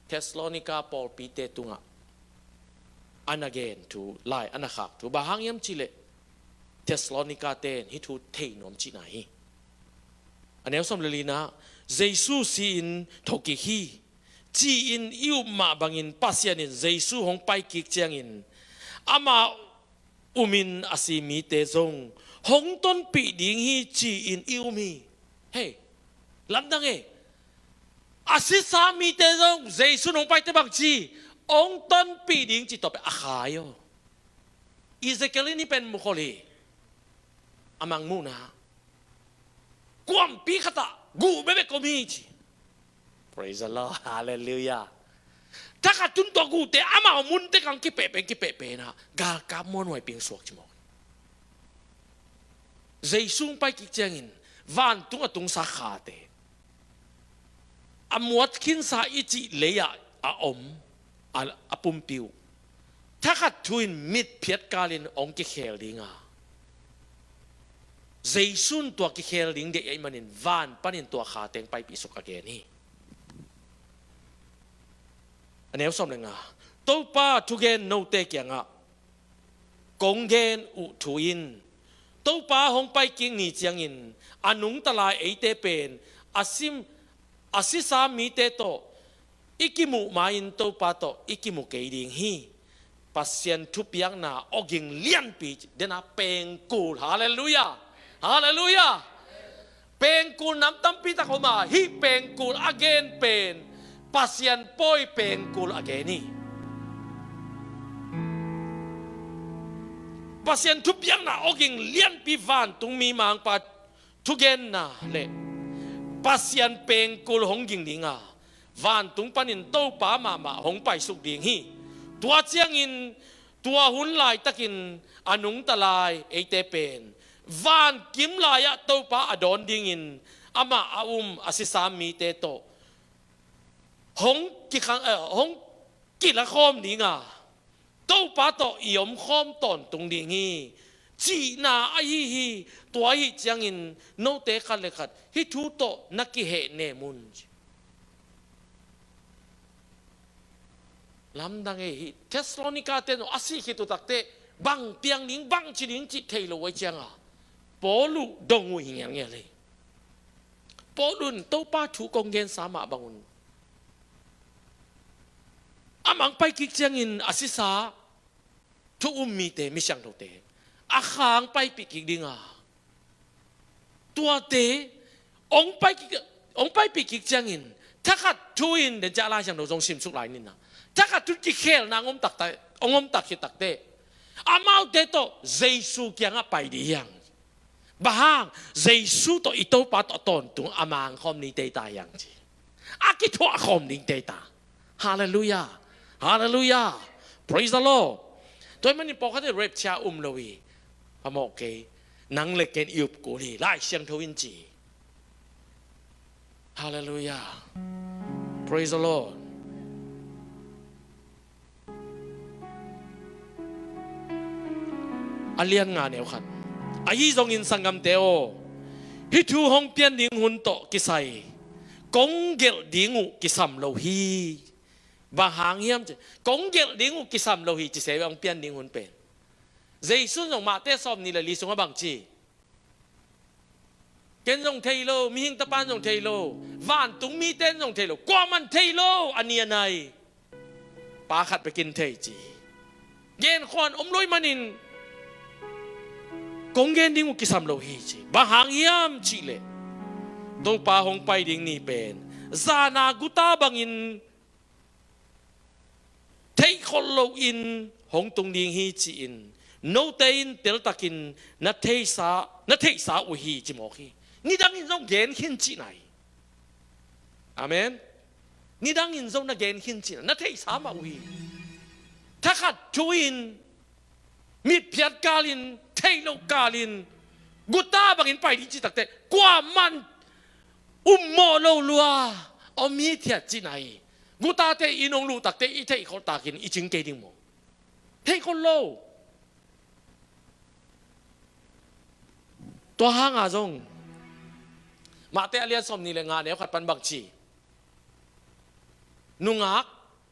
Thessalonika pawlpite tungah a na gen thu, lai a na khak thu, bang hang hiam cihleh, Thessalonika-te in hih thu thei nuam cihna hi. A neu sawm le lina, Jesu si-in thokik hi, ci-in i up mah bangin Pasian in Jesu hong paikik ciangin, ama umin a si mite zong hong tonpih ding hi, ci-in i um hi. Hei, lamdang e. A sisa mite zong Jesu hong paite bang ci, hong tonpih ding ci, tua pen a khai aw. Ezekiel in hih pen mukhol hi. A mangmuhna kuampi khatah guh bekbek om hi ci. Praise the Lord. Hallelujah. Thakhat tun tua guhte amau munte kang kipehpeh, kipehpeh na, galkap muanhuai ping suak ci mawk. Jesu hong paikik ciangin vantung a tungsa khate, a muat khinsa i cih lei-ah a om, a, a pumpi uh, thakhat thu-in mitphiat kalin hong kikhel ding a, Jesu in tua kikhel ding deih ahih manin van panin tua kha teng paipih suk a gen hi. A neu sawm le nga. Topa thugen note kiangah kong gen uh thu in, Topa hong paikik ni ciangin a nungta lai eite pen a sim, a sisa mite tawh i kimuh ma-in Topa tawh i kimu kei ding hi. Pasian thupiakna awging lianpi, dena pengkul. Halleluiah. Halleluiah. Pengkul nam tampi tak om a, hih pengkul a gen pen Pasian pawi pengkul a gen hi. Pasian thupiakna awging lianpi, vantung mi mangpa thugenna le Pasian pengkul hong ging ding a, vantung panin Topa mahmah hong paisuk ding hi. Tua ciangin tua hun laitakin a nungta lai eite pen vankim lai-ah Topa a dawn dingin amah a um a sisa mite tawh hong kikhang, eh, hong kilakhawm ding a, Topa tawh i omkhawm tawntung ding hi cihna ahi hi. Tua ahi ciangin note khat le khat hih thu tawh na kihehnem un. Lamdang ei hi. Thessalonika-te zong a sih khit uh takteh bang piang ding, bang ci ding cih thei lo ahi cianga Paul uh dong uh hi ngelngel hi. Paul un Topa thu kong gensa mah bangun a mang pai kik ciangin a sisa thu um mite, mi siangthote a khang paipih kik dinga, tuate hong paipih, hong paipih kik ciangin thakhat thu in, den ciah Lai Siangtho zong simsuk lai nina, thakhat thu kikhelna hong om takte, hong om tak khit takteh amaute tawh Jesu kiangah pai dih hiang. Bang hang? Jesu tawh i Topa tawh tawntung a mangkhawm ni teita hiang ci. A kithuahkhawm ding teita. Halleluiah. Halleluiah. Praise the Lord. Tua hi manin pawlkhatte rapture um lo hi. Phamawh kei. Nang le ken i up kul hi. Lai Siangtho in ci. Halleluiah. Praise the Lord. A lian nga neu khat. Ahi zongin sanggamte aw, hih thu hong pian ding hun tawh kisai kong gelh ding uh kisam lo hi. Bang hang hiam ci, kong gelh ding uh kisam lo hi ci se, hong pian ding hun pen. Jesu zong Mate sawm nih le li sungah bang ci? Ken zong thei lo, mihing tapan zong thei lo, vantung miten zong thei lo, kuaman thei lo, a ni a nai. Pa khat bekin thei ci. Genkhuan om lo hi manin kong gen ding uh kisam lo hi ci. Bang hang hiam cihleh Topa hong pai ding ni pen zana guta bangin theihkholh loin hong tung ding hi ci-in note in teltakin na theihsa, na theihsa uh hi ci mawk hi. Nidangin zong gen khin cihna hi. Amen. Nidangin zong na gen khin cihna, na theihsa mah uh hi. Thakhat thu in, mitphiat kalin, theih loh kalin guta bangin pai ding cih takteh kuaman ummawh lo lua om hithiat cihna hi. Gutate in hong luh takteh i theihkholh takin i cing kei ding maw? Theihkholh lo. Tua hanga zong Mate a lian sawm nih le nga neu khat pan bang ci? Nungak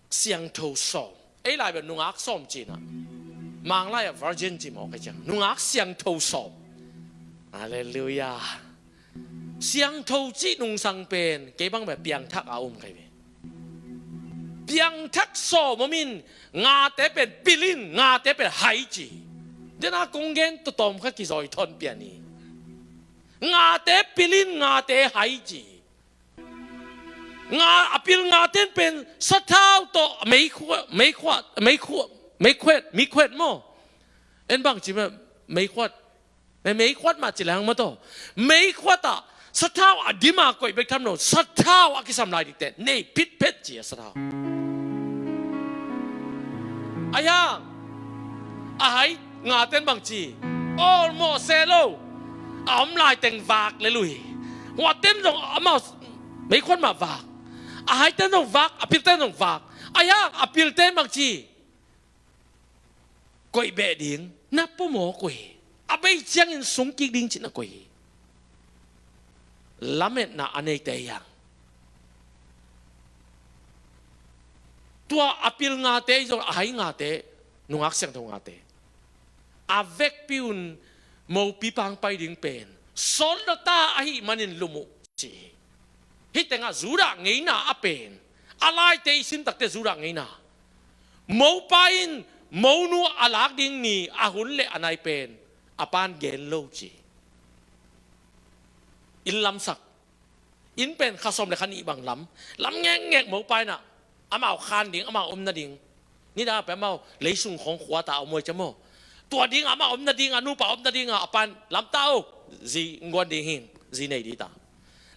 siangtho sawm. Ei lai bel nungak sawm cihna, Manglai ah virgin ci mawk a ciang, nungak siangtho sawm. Halleluiah. Siangtho cih nungsang pen kei bang bel piangthak a um kai ve. Piangthak sawm om in, ngate pen pil in, ngate pen hai ci. Dena kong gen tawtawm kha kizawi thawn pian hi. Ngate pil in, ngate hai ci. Nga, a pil ngaten pen sathau tawh meikhuat, meikhuat, meikhuat, meikhuat, meikhuat maw? En bang ci mah, meikhuat. Mei, meikhuat mah ci leng mah tawh. Meikhuat ah sathau a dim a koih bek tham lo. Sathau a kisam lai dikte nei phitphet ci a sathau. Ahi hang a hai ngaten bang ci? Awlmawh se lo. A om lai teng vak le lui. Huaten zong amau meikhuat mah vak. A haiten zong vak, a pilten zong vak. Ahi hang a pilten bang ci? Koih beh ding na pua mawk uh hi. A bei ciangin sungkik ding cih na koih hi. Lametna a neite hi hang. Tua a pil ngate zong, a hai ngate, nungak siangtho ngate, a vekpi un mopi pang pai ding pen sawt lo ta ahih manin lum uh ci hi. Hih tengah Judah ngeina a pen, a laite i sim takte Judah ngeina, mopa in monu a lak ding ni a hun le a nai pen a pan gen lo ci. Inn lamsak, inn pen kha sawm le kha nih bang lam, lam ngekngek mopa in ah, amau khan ding, amau om nading. Nidang pen amau leisung khawng khua ta a om uh ci maw. Tua ding amau om nading, a nupa om nading a, a pan lam ta o, zi nguan ding hi, zi nei ding ta.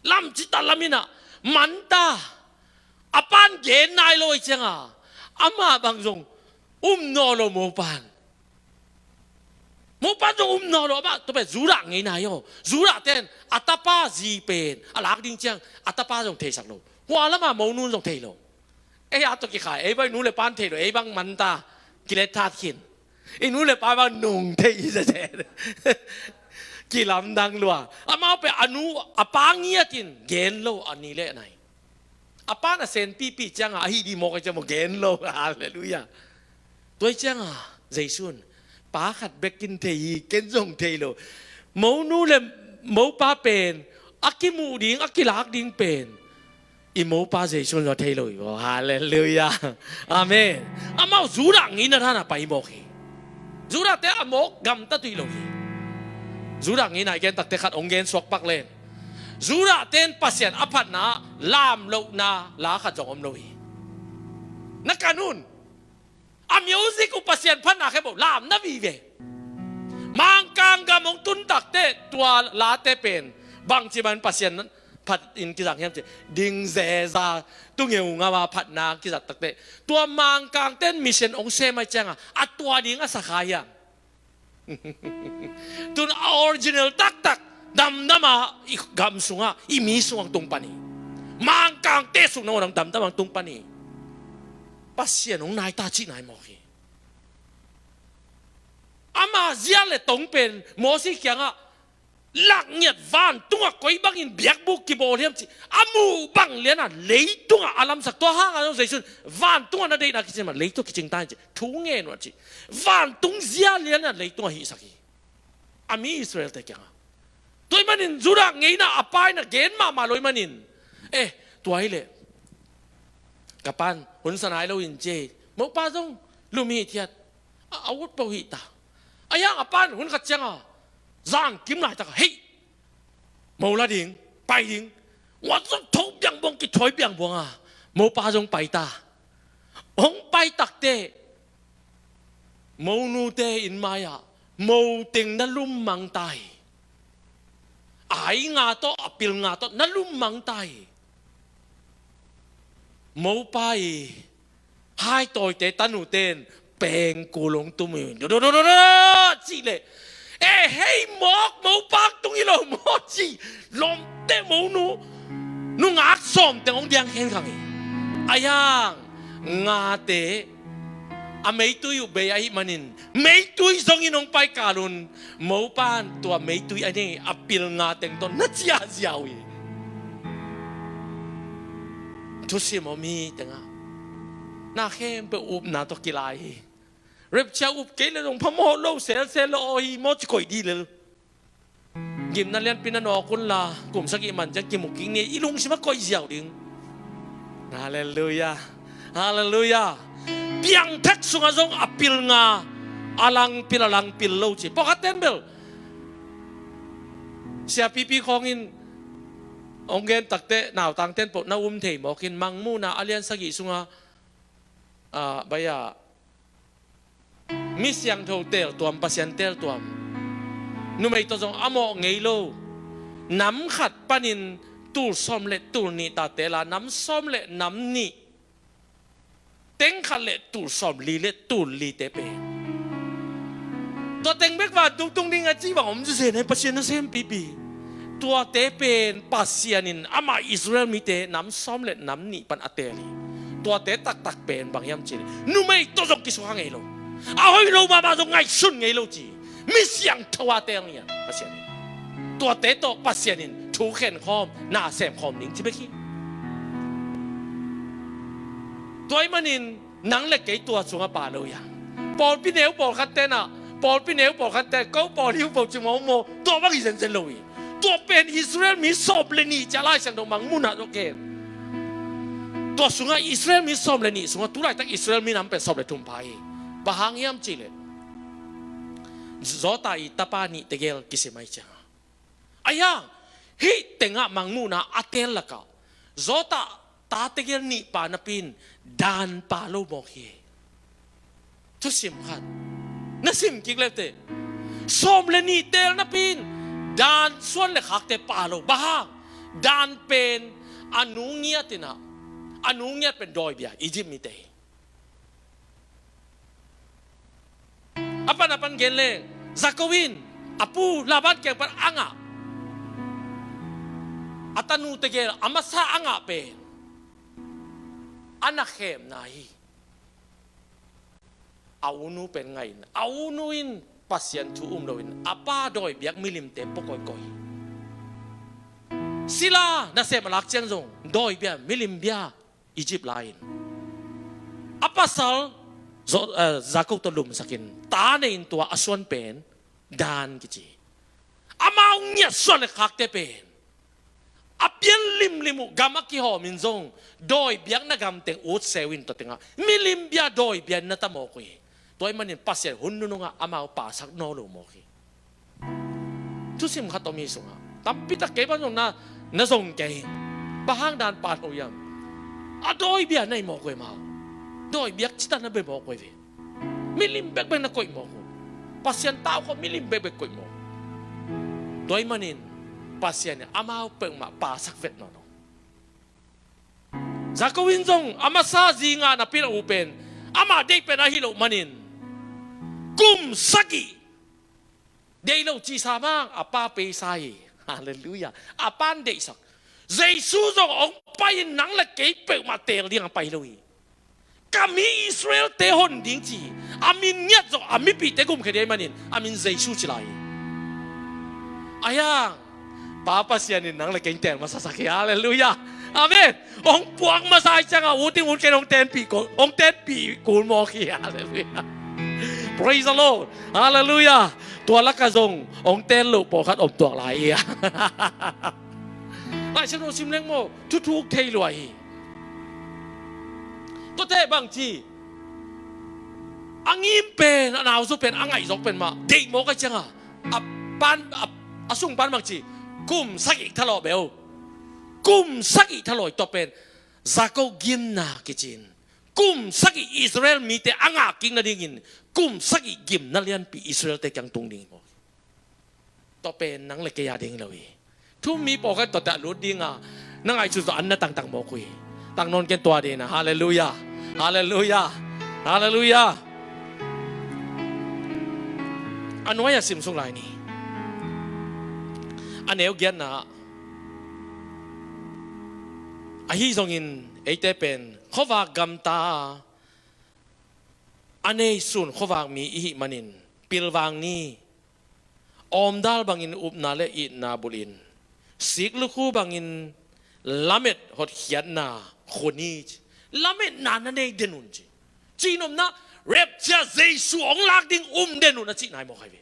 Lam ci ta lam in ah, man ta. A pan gen nai lo i ciang a, amah bang zong um nawn lo mopa'n. Mopa'n zong um nawn lo, amah tua pen Judah ngeina hi aw. Judah ten a tapa zi pen a lak ding ciang a tapa zong theisak lo. Hua lam a monu'n zong thei lo. Ei a tawh kikhai, ei bang nu le pa'n thei lo, ei bang man ta, kilet that khin. I nu le pa bang nung thei i zezet. Kilamdang lua. Amau pen a nu, a pa ngiat in gen lo a ni le a nai. A pa'n a sen pipi ciang a, a hih ding mawk a ciang maw gen lo. Halleluiah. Tua i ciang a, Jesu'n, pa khat bek in thei hi, ken zong thei lo. Monu le mopa pen a kimuh ding, a kilak ding pen i mopa Jesu'n zong thei lo hi aw. Halleluiah. Amen. Amau Judah ngeina dan a pai mawk hi. Judah te a mawk gamta tuih lo hi. Judah ngeina i gen takte khat hong gen suak pak len. Judah ten Pasian a phatna lam lohna la khat zong om lo hi. Na kan un. A music uh Pasian phatna khe bo, lam na vive. Mangkang gam hong tun takte tua late pen bangci man Pasian phat in kizang hiam ci, ding zeza, tu ngeu ngau a phatna kizat takte, tua Mangkang ten mission hong sem a i ciang a, a tua ding a sa kha hiam? Tun a original taktak damdam a i gam sungah, i mi sungah tung pan hi. Mangkangte sung nangawn damdam a tung pan hi. Pasian hong nai ta cih nai mawk hi. Ama zia le tong pen Mosi kiangah lak ngiat, vantungah koi bangin biakbuk kibawl hiam ci, a muh bang lianah leitungah a lamsak. Tua hangah zong Jesu'n vantungah na deihna kicing mah, leitung kicing ta in ci, thu ngen uh a ci. Vantung zia lianah leitungah hihsak hi. A mi Israel-te kiangah. Tua ahih manin Judah ngeina a pa in a gen mahmah lo ahih manin, eh, tua hi leh ka pa'n hun sa nai lo in ci, mopa zong lum hithiat, a, a ut peuh hih ta. A hiang a pa'n hun khat ciang a zangkim laitak a, hei, mo la ding, pai ding. Ua zong tho biangbuang, kithawi biangbuang a, mopa zong pai ta. Hong pai takte, monute inn mai-ah mo teng na lum mang ta hi. A hai nga tawh, a pil nga tawh na lum mang ta hi. Mopa i hai tawite tanute in pengkul hong tum hi. Do, do, do, do, do, cih leh, e, hei mawk, mopa tung hi lo maw ci, lawmte monu nungak sawm teng hong diang khenkhang hi. A hiang ngate a meitui uh bei ahih manin, meitui zongin hong pai kal un, mopa'n tua meitui a nei a pil nga teng tawh na ciahziau hi. Thusim om hi tengah, na khempeuh upna tawh kilai hi. Rapture up kei leh zong phamawh lo, selsel lo aw hi maw ci koih dih lel. Gimna lianpi na nawk unla, kum sagih man ciang kimu kik ni, i lungsim a koih ziau ding. Halleluiah. Halleluiah. Piangthak sungah zong a pil nga, a langpil, a langpil lo ci. Pawlkhat ten bel, siapipi khawngin hong gen takte, nautang ten pawh na um thei mawk in, Mangmuhna a lian sagih sungah, ah, bai-ah, mi siangtho teeltuam, Pasian teeltuam numei tawh zong a mawh ngei lo. Nam khat panin tul sawm le tul nih ta teel a, nam sawm le nam nih, teng khat le tul sawm li le tul li te pen, tua teng bek vantung tung ding a ci bang om zezen hi, Pasian nasem pipi. Tuate pen Pasian in amah Israel mite nam sawm le nam nih pan a teel hi. Tuate taktak pen bang hiam cih leh, numei tawh zong kisukha ngei lo, a hoih lo mahmah zong ngaihsun ngei lo ci, mi siangtho a teel hi a, Pasian in. Tuate tawh Pasian in thu khenkhawm, na semkhawm ding ci bek hi. Tua ahih manin nang le kei tua sungah pha lo hi a. Pawlpi neu pawlkhat ten ah, pawlpi neu pawlkhat ten, ko pawl hi uh po ci mawkmawk, tua bang hi zenzen lo hi. Tua pen Israel mi sawm le nih ci-a Lai Siangtho Mangmuhna ah ken. Tua sungah Israel mi sawm le nih sungah tulaitak Israel minam pen sawm le thum pha hi. Bang hang hiam cihleh Jota i tapa nih tegel kisim ahi ciangah. Ahi hang hih tengah Mangmuhna a teel lakah Jota ta tegel nih pa napi in Dan pa lo mawk hi. Thusim khat na sim kik lete, sawm le nih teel napi in Dan suan le khakte pa lo. Bang hang? Dan pen a nu ngiat in ah, a nu ngiat pen dawibia, Egypt mite hi. A pan a pan gen leng, Jakob in a pu Laban kiang pan a ngah, a tanu tegel a masa a ngah pen a na khemna hi. A unu pen ngaih in, a unu in Pasian thu um loin a pa dawibiak milimte pua koikoi hi. Sila nasem a lak ciang zong dawibia, milimbia, Egypt lai-in a pasal Zo-, eh, Jakob tawh lumsakin ta nei-in tua a suan pen Dan kici. Amau ngiat suan le khakte pen a pian limlim uh gam a kihawmin zong dawibiakna gamteng ut seu in tua tengah milimbia dawibiakna ta mawk uh hi. Tua ahih manin Pasian hun nunungah amau pasak nawn lo mawk hi. Thusim khat om hi sungah tampitak kei pan zong na, na zong kei. Bang hang Dan pa lo hiam? A dawibiakna hi mawk uh hi mau. Dawibiak cita na bia mawk uh hi ve. Milim bekbek na koih mawk uh. Pasian tau khawng milim bekbek koih mawk uh. Tua ahih manin Pasian in amau peuhmah pasak vet nawn lo. Jakob in zong a masa zi ngah napi in a u pen amah deih pen ahi loh manin kum sagih deih lo cihsa mang a pa peisa hi. Halleluiah. A pan deihsak. Jesu zong hong pai in nang le kei peuhmah teel ding a pai lo hi. Ka mi Israel-te hon ding ci hi. A min ngiat zong a mipihte gumkhia ding ahih manin a min Jesu ci lai hi. Ahi hang Pa Pasian in nang le kei teel masasak hi. Halleluiah. Amen. Hong puak masa ahih ciangah ut in ut kei in hong teenpih kul, hong teenpih kul mawk hi. Halleluiah. Praise the Lord. Halleluiah. Tua lakah zong hong teel loh pawlkhat om tuak lai hi. Laisiangtho sim leng maw, thuthuk thei lua hi. Tuate bangci, a ngim pen, a nauzaw pen, a ngaihzawk pen mah deih mawk ahih ciangah a pan, a, a sung pan bangci, kum sagih thalawh beu. Kum sagih thalawh hi. Tua pen Jakob gimna kici in, kum sagih Israel mite a ngah kik nadingin kum sagih gimna lianpi Israel-te kiang tung ding hi mawk hi. Tua pen nang le kei a ding lo hi. Thu-um mi pawlkhat tuate a lut dinga na ngaihsun zong an na tangtang mawk uh hi. Tang nawn ken tua ding a. Halleluiah. Halleluiah. Halleluiah. A nuai-ah sim suk lai ni. A neu giatna ah, ahi zongin eite pen khuavak gamta a, a neisun khuavak mi i hih manin pilvang ni. Awmdal bangin upna le itna bulh in, siklukhu bangin lamet hotkhiatna khun hi ci. Lametna na nei den un ci. Cihnopna, rapture, Jesu hong lak ding um den un a cihna hi mawk hi ve.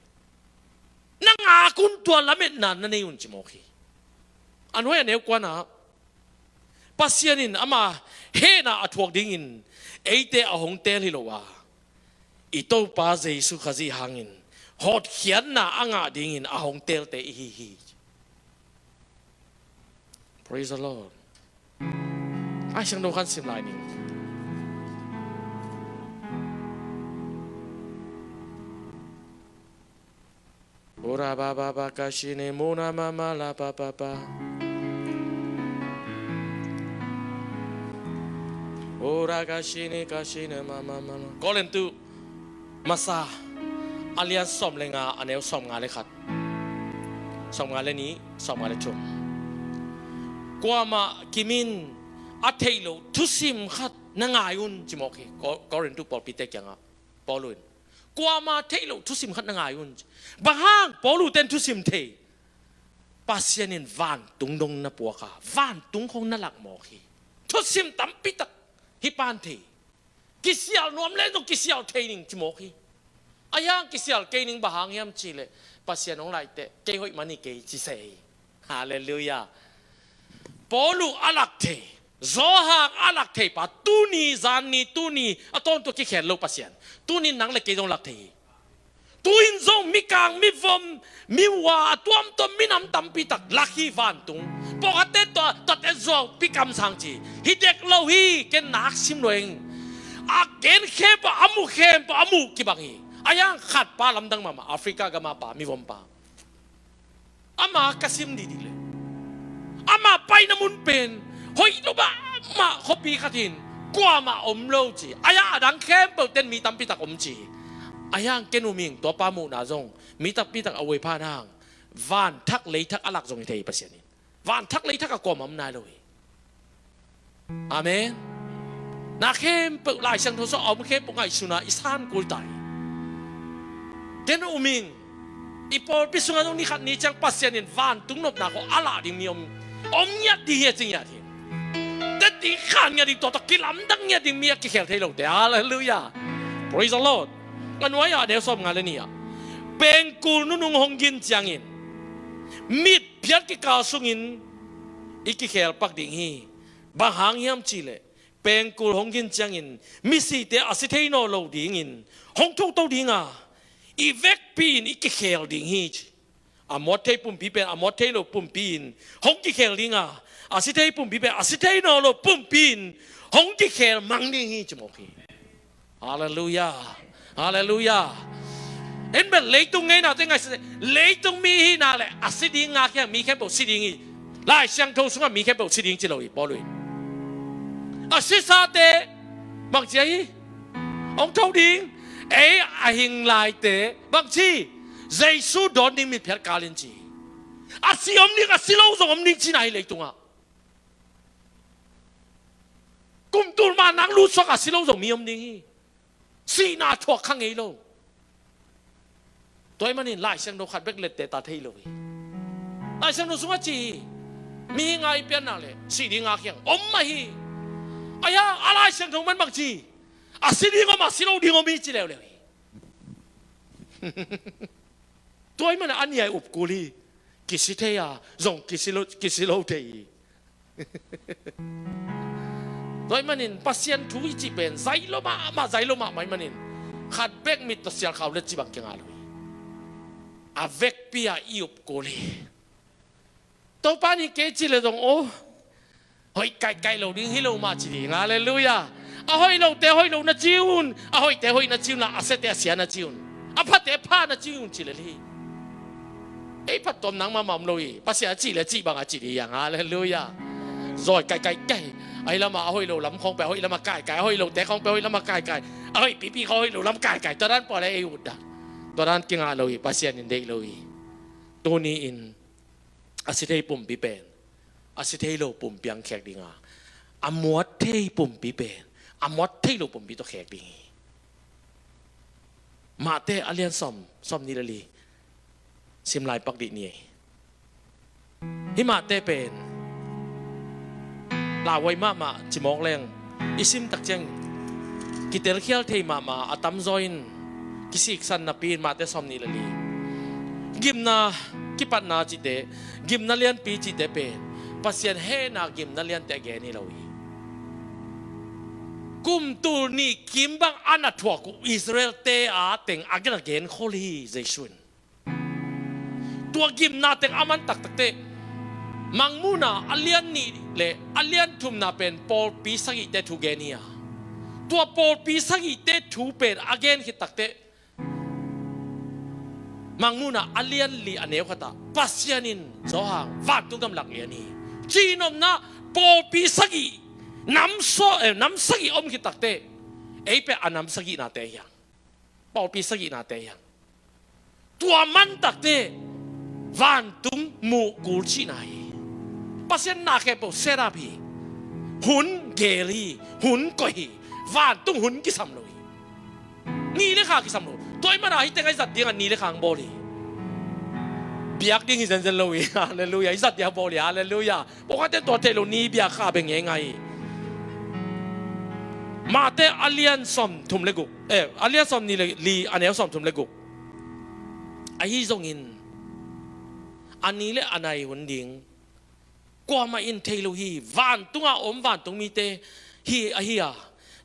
Na ngak un, tua lametna na nei un ci mawk hi. A nuai a neu kuana ah Pasian in ama hehna a thuak dingin eite a hong teel hi lo a, i Topa Jesu Khazih hangin hotkhiatna a ngah dingin a hong teelte i hi hi. Praise the Lord. Laisiangtho khat sim lai ni. Ora ba ba ba ka shi ne mo na ma ma la pa pa pa. Ora ka shi ne ka shi ne ma ma ma la. Korintu masa a lian sawm le nga, a neu sawm nga le khat, sawm nga le nih, sawm nga le thum. Kuamah kimin a theih loh thusim khat na ngai un ci mawk hi. Ko-, Korintu pawlpite kiangah Paul in kuamah theih loh thusim khat na ngai un. Bang hang Paul uten thusim thei? Pasian in vantung dong na puak a, vantung khong na lak mawk hi. Thusim tampi tak hih pan thei. Kisial nuam le zong kisial thei ning ci mawk hi. Ahi hang kisial kei ning, bang hang hiam cihleh Pasian hong laiteh kei hoih man hi kei ci se hi. Halleluiah. Paul uh a lak thei, Johan a lak thei pa, tuni, zan ni, tuni a tawntung kikhel lo Pasian, tuni nang le kei zong lak thei hi. Tu-in zong mikang, mivom, miwa, a tuamtuam minam tampi tak lak hi vantung. Pawlkhatte tua, tuate zuau pi kamsang ci hi. Hi dek lo hi, ken nak sim lo ing. A gen khempeuh, a mu khempeuh, a mu kibang hi. A hiang khat pa lamdang mahmah, Africa gama pa, mivom pa. Ama ka sim dihdih le, ama paina mun pen hoih lo mahmah khuapi khat in kuamah om lo ci. A hiang a dang khempeuh ten mi tampi tak om ci. A hiang ken um ing, tua pa muhna zong mi tampi tak a uai phan hang, vanthak leithak a lak zong hi thei hi Pasian in. Vanthak leithak a kuamah om nai lo hi. Amen. Na khempeuh Lai Siangtho sung a om khempeuh ngaihsuna i san kul ta hi. Ken um ing, i pawlpi sungah zong ni khat ni ciang Pasian in vantung nopna khawng a lah ding mi om, om ngiat ding hi a ci ngiat hi. Teci khan ngiat ding, tua tawh kilamdang ngiat ding mi a kikhel thei lote. Halleluiah. Praise the Lord. A nuai ah a neu sawm nga le nih ah, pengkul nunung hong gin ciangin mit phiat kikal sungin i kikhel pak ding hi. Bang hang hiam cihleh, pengkul hong gin ciangin misite a si thei nawn lo dingin hong thoto ding a, i vekpi-in i kikhel ding hi ci. A muat thei pumpi pen a muat thei lo pumpi-in hong kikhel ding a, a si thei pumpi pen a si thei nawn lo pumpi-in hong kikhel mang ding hi ci mawk hi. Halleluiah. Halleluiah. En bel leitung ngeinate ngaihsun, leitung mi hihna le a si ding ngak hiang, mi khempeuh si ding hi. Lai Siangtho sungah mi khempeuh si ding ci lo hi Paul in. A sisate bang ci a hi? Hong tho ding. Ei a hing laite bang ci? Jesu dawn ding mitphiat kal in ci. A si om ding, a si lo zong om ding cihna hi leitungah. Kum tul mah nang lut suak a si lo zong mi om ding hi. Sihna thuak kha ngei lo. Tua ahih manin Lai Siangtho khat bek lette ta thei lo hi. Lai Siangtho sungah ci hi. Mihing a i pianna le si ding ngak hiang om mah hi. A hiang a Lai Siangtho man bang ci? A si ding om, a si lo ding om hi ci leuleu hi. Tua ahih manin a nih a i up kul hi. Kisi thei a, zong kisi lo, kisi lo thei hi. Tua ahih manin Pasian thu i cih pen zai lo mahmah, zai lo mahmah ahih manin khat bek mit tawh sialkhau le ci bang kingah lo hi. A vekpi-a i up kul hi. Topa nih kei cih le zong aw, hoih kaikai lo ding hi lo mah ci ding. Halleluiah. A hoih lote hoih lo na ci un, a hoihte hoih na ci un la, a siate a sia na ci un, a phate pha na ci un ci lel hi. Ei phattuam nangmah mah om lo hi. Pasian a cih le cih bang a ci ding hi hang. Halleluiah. Zawi kaikai kei. Ahi lamah a hoih lo lam khawng peuh a hoih lamah kaikai, a hoih lote khawng peuh a hoih lamah kaikai, a hoih pipi khawng a hoih lo lam kaikai. Tua dan pua le ei ut dan, tua dan kingah lo hi. Pasian in deih lo hi. Tuni-in a si thei pumpi pen a si thei lo pumpi hong khek ding a, a muat thei pumpi pen a muat thei lo pumpi tawh khek ding hi. Mate a lian sawm, sawm nih le li sim lai pak dih ni. Hih Mate pen lauhuai mahmah ci mawk leng, i sim tak ciang kitelkhial thei mahmah a tamzaw in kisiksan napi-in Mate sawm nih le li, gimna kipatna cihte, gimna lianpi cihte pen Pasian hehna gimna liante a gen hi lo hi. Kum tul nih kim bang a na thuak uh Israel-te a teng a gen, a gen khol hi Jesu in. Tua gimna teng a man taktak teh, Mangmuhna a lian nih le a lian thumna pen pawlpi sagihte thu gen hi a, tua pawlpi sagihte thu pen a gen khit tak teh, Mangmuhna a lian li a neu khat ah Pasian in Johan vantung gam lak lian hi. Cihnopna, pawlpi sagih, nam saw-, eh, nam sagih om khit tak teh, ei pen a nam sagihnate hi hang. Pawlpi sagihnate hi hang. Tua man tak teh vantung muh kul cihna hi. Pasian na khempeuh set up hi. Hun gel hi. Hun koih hi. Vantung hun kisam lo hi. Ni le kha kisam lo. Tua ahih manin hih teng a i zat ding a ni le kha hong bawl hi. Biak ding hi zenzen lo hi. Halleluiah. I zat ding a bawl hi. Halleluiah. Pawlkhatte tua theih lo, ni biak kha beng ngeingai hi. Mate a lian sawm thum le guk, eh, a lian sawm nih le li a neu sawm thum le guk. Ahi zongin a ni le a nai hun ding kuamah in thei lo hi. Vantungah a om vantung mite hi ahi a,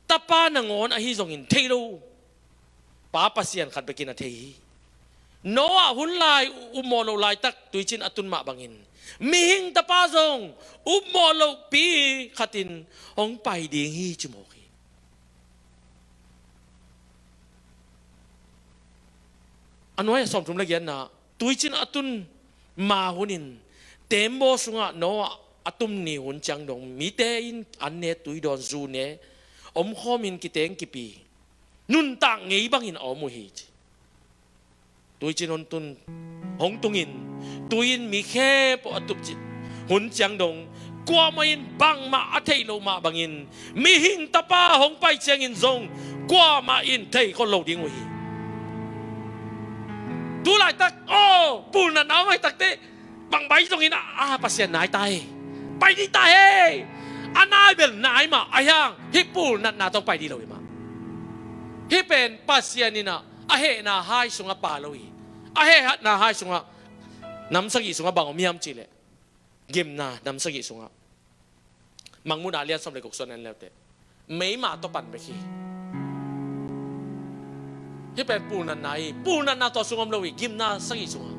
Tapa nangawn ahi zongin thei lo. Pa Pasian khat bekin a thei hi. Noah hun lai upmawh loh laitak tuicin a tun mah bangin mihing Tapa zong upmawh lohpi khatin hong pai ding hi ci mawk hi. A nuai a sawmthum le giatna, tuicin a tun ma hunin tembaw sungah Noah a tum ni hun ciang dong mite in an ne, tui dawn, zu ne, omkhawmin kiteng kipi, nuntak ngei bangin a om uh hi ci. Tuicin hong tun, hong tungin, tui in mi khempeuh a tupcin hun ciang dong kuamah in bangmah a theih loh mah bangin mihing Tapa hong pai ciangin zong kuamah in thei khol lo ding uh hi. Tu laitak aw, pulnatna hong haitakte bangbai zongin a, a Pasian nai ta hi. Pai dih ta hi. A nai bel nai mah a hiang, hih pulnatna tawh pai dih lo hi mah. Hih pen Pasian in a, a hehna hai sungah pa lo hi. A hehna hai sungah, nam sagih sungah bang om hiam cihleh, gimna nam sagih sungah, Mangmuhna lian sawm le guk sung en leute, meima tawh pan bek hi. Hih pen pulnatna hi. Pulnatna tawh sung om lo hi, gimna sagih sungah.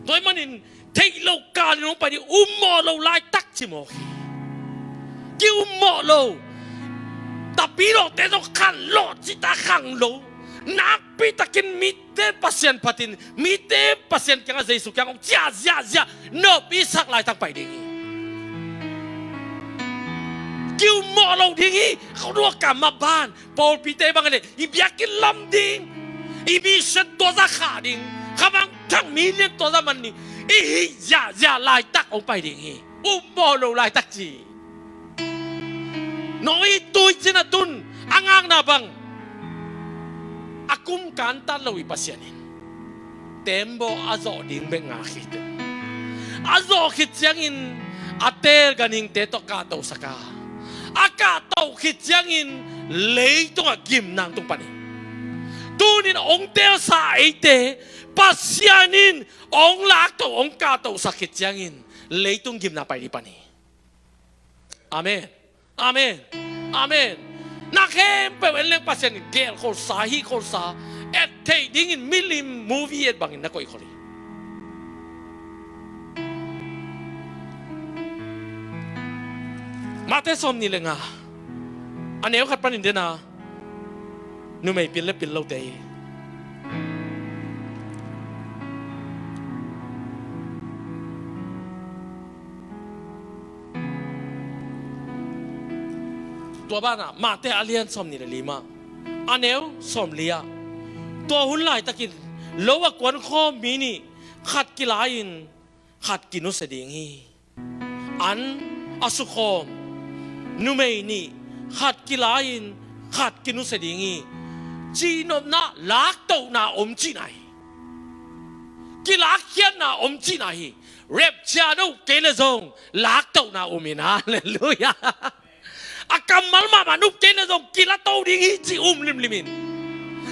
Tua ahih manin theih loh kalin hong pai ding, upmawh loh laitak ci mawk hi. Ki-upmawh lo. Tapilawhte zong khan lawh cita khang lo. Nakpitakin mite Pasian phatin, mite Pasian kiangah, Jesu kiangah hong ciah ziahziah nop i sak laitak pai ding hi. Ki-upmawh lo ding hi. Khua ruak ka maban pawlpite bang le i biakinn lam ding, i mission tua za khah ding, khamang thang million tua za man ding, i hih ziahziah laitak hong pai ding hi. Upmawh lo laitak ci. Noah tuicin a tun a ngakna bang, a kum kantan lo hi Pasian in. Tembaw a zawh ding bek ngak hi. A zawh khit ciangin a teel ganhingte tawh kahtohsak a, a kahtoh khit ciangin leitungah gimna hong tung pan hi. Tunin hong teelsa eite Pasian in hong laktoh, hong kahtohsak khit ciangin leitung gimna pai dih pan hi. Amen. Amen. Amen. Na khempeuh en leng Pasian in gelh kholsa, hih kholsa, et theih dingin milim movie et bangin na koih khol hi. Mate sawmnih le nga, a neu khat panin dena, numei pil le pil lote hi. Tua banah Mate a lian sawmnih le li mah, a neu sawmli ah, tua hun laitakin lo a kuankhawm mi nih, khat kila-in khat kinusia ding hi. An a sukhawm numei nih, khat kila-in khat kinusia ding hi. Cihnopna, laktohna om cihna hi. Kilakkhiatna om cihna hi. Rapture na up kei le zong laktohna um in, halleluiah. A kammal mahmah na up kei le zong kilato ding hi ci um limlimin.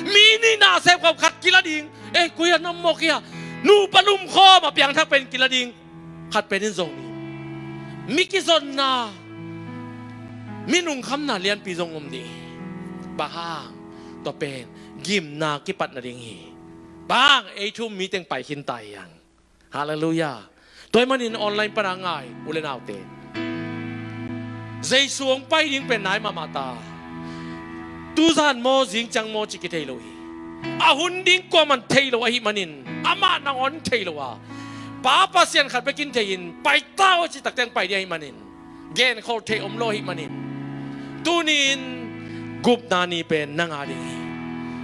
Mi nih na sem khawm, khat kila ding. Eh, koi a nam mawk hi a, nupa lumkhawm a piangthak pen kila ding. Khat pen in zo ding. Mi kizonna, mi lungkhamna lianpi zong om ding hi. Bang hang? Tua pen gimna kipatna ding hi. Bang hang? Ei thu-um mi teng pai khinta hi hang. Halleluiah. Tua ahih manin online pana ngai u le naute, Jesu hong pai ding pen nai mahmah ta. Tuzan maw, zingciang maw cih kithei lo hi. A hun ding kuaman thei lo ahih manin, amah nangawn thei lo a, Pa Pasian khat bekin thei-in, pai ta aw cih takte hong pai ding ahih manin, genkhol theih om lo ahih manin, tuni-in gupna ni pen na ngah ding hi.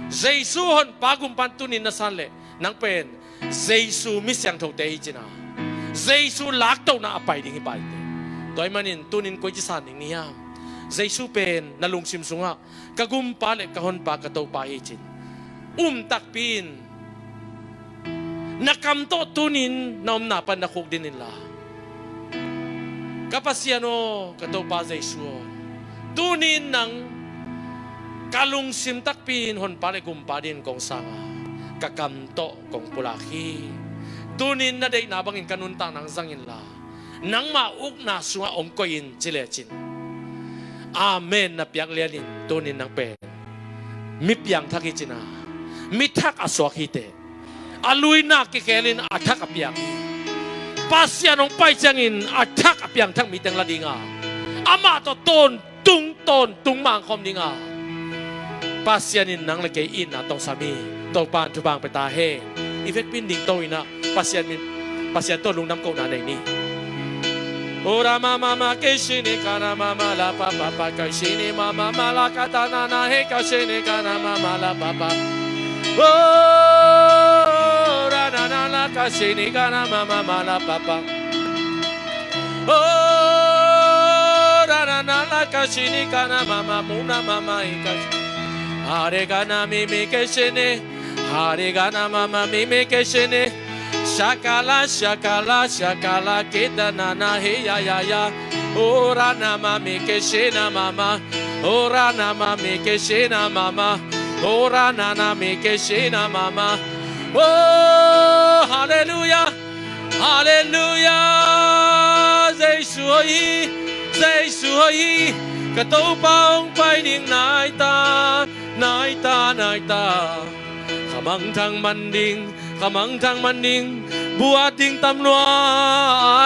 Jesu Honpa Gumpa in tuni-in na san leh, nang pen Jesu mi siangthote hi cihna, Jesu laktohna a pai ding hi, paite. Tua ahih manin tuni-in koici san ding ni hiam? Jesu pen na lungsim sungah ka Gumpa le ka Honpa, ka Topa hi cin um takpi in, na kam tawh tuni-in na omna pan na khukdin inla, ka Pasian aw, ka Topa Jesu aw, tuni-in nang ka lungsim takpi in Honpa le Gumpa dingin kong sang a, ka kam tawh kong pulak hi. Tunin na deihna bangin ka nuntakna hong zang inla, nangmah ukna sungah hong koih in, ci lecin, amen na piak lianin tunin nang pen mi piangthak hi cin a, mi thak a suak hi teh. A luina kikhelin a thak a piang hi. Pasian hong pai ciangin a thak a piangthak mi teng la dinga, amah tawh tawntung tawntung mangkhawm dinga, Pasian in nang le kei itna tong sam hi. Topa in thupha hong pia ta hen. I vekpi in dingto in ah Pasian min, Pasian tawh lungdam kohna nei ni. Ora mama ma ke shini kana mama la pa pa pa ka shini mama ma la ka ta na na he ka shini kana mama la pa pa. Ora na na la ka shini kana mama ma la pa pa. Ora na na la ka shini kana mama muna mama i ka. Hare kana mi mi ke shini. Hare kana mama mi mi ke shini. Shakala, shakala, shakala, kita na na he ya ya ya. Ora na ma mi ke shina mama. Ora na ma mi ke shina mama. Ora na na mi ke shina mama. Oh, hallelujah. Hallelujah. Jesu hoih hi. Jesu hoih hi. Ka Topa hong pai ding nai ta. Nai ta, nai ta. Khamangthang man ding, khamangthang man ding. Buat ding tam lua,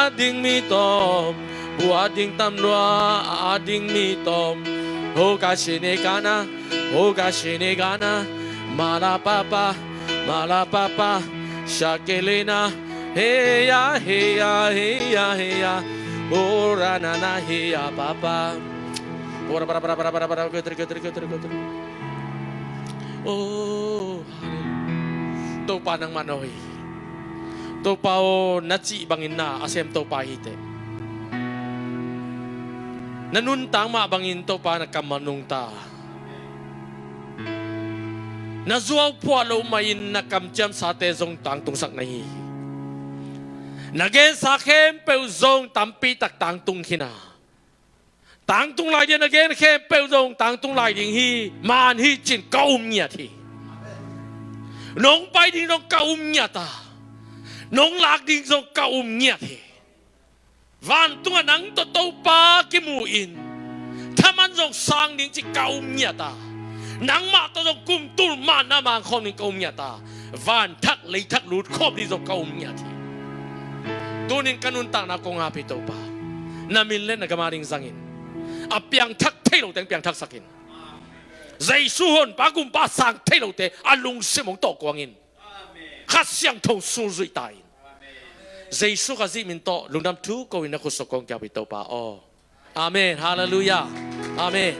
a ding mi tom. Buat ding tam lua, a ding mi tom. Ho ka shini kana, ho ka shini kana. Mala papa, mala papa. Shakilina, heya, heya, heya, heya. Ora na na heya papa. Ora para para para para para. Go teri go teri go teri go teri. Oh, hallelujah. Topa nangmah na hoih hi. Topa aw, na cih bangin na a sem Topa hi teh. Na nuntak mah bangin Topa na kammal nungta. Na zuauphuah loh mahin na kamciamsate zong tangtungsak na hi. Na gensa khempeuh zong tampitak tangtung khin a, tangtung lai ding a, na gen khempeuh zong tangtung lai ding hi, man hi cin ka um ngiat hi. Nong pai ding zong ka um ngiat a, nong lak ding zong ka um ngiat hi. Vantungah nang tawh Topa kimu in thaman zong sang ding cih ka um ngiat a, nangmah tawh zong kum tul mahna mangkhawm ding ka um ngiat a, van thak lei thak lut khawm ding zong ka um ngiat hi. Tunin ka nuntakna kong ap hi Topa. Na min le na gam ading zangin, a piangthak thei lote hong piangthaksak in. Jesu honpa gumpa sang thei lote a lungsim hong tawh kuang in. Kha Siangtho sung zuih ta in. Jesu Khazih min tawh lungdam thu ko in na khut sung kong kiap hi Topa aw. Amen. Hallelujah. Amen.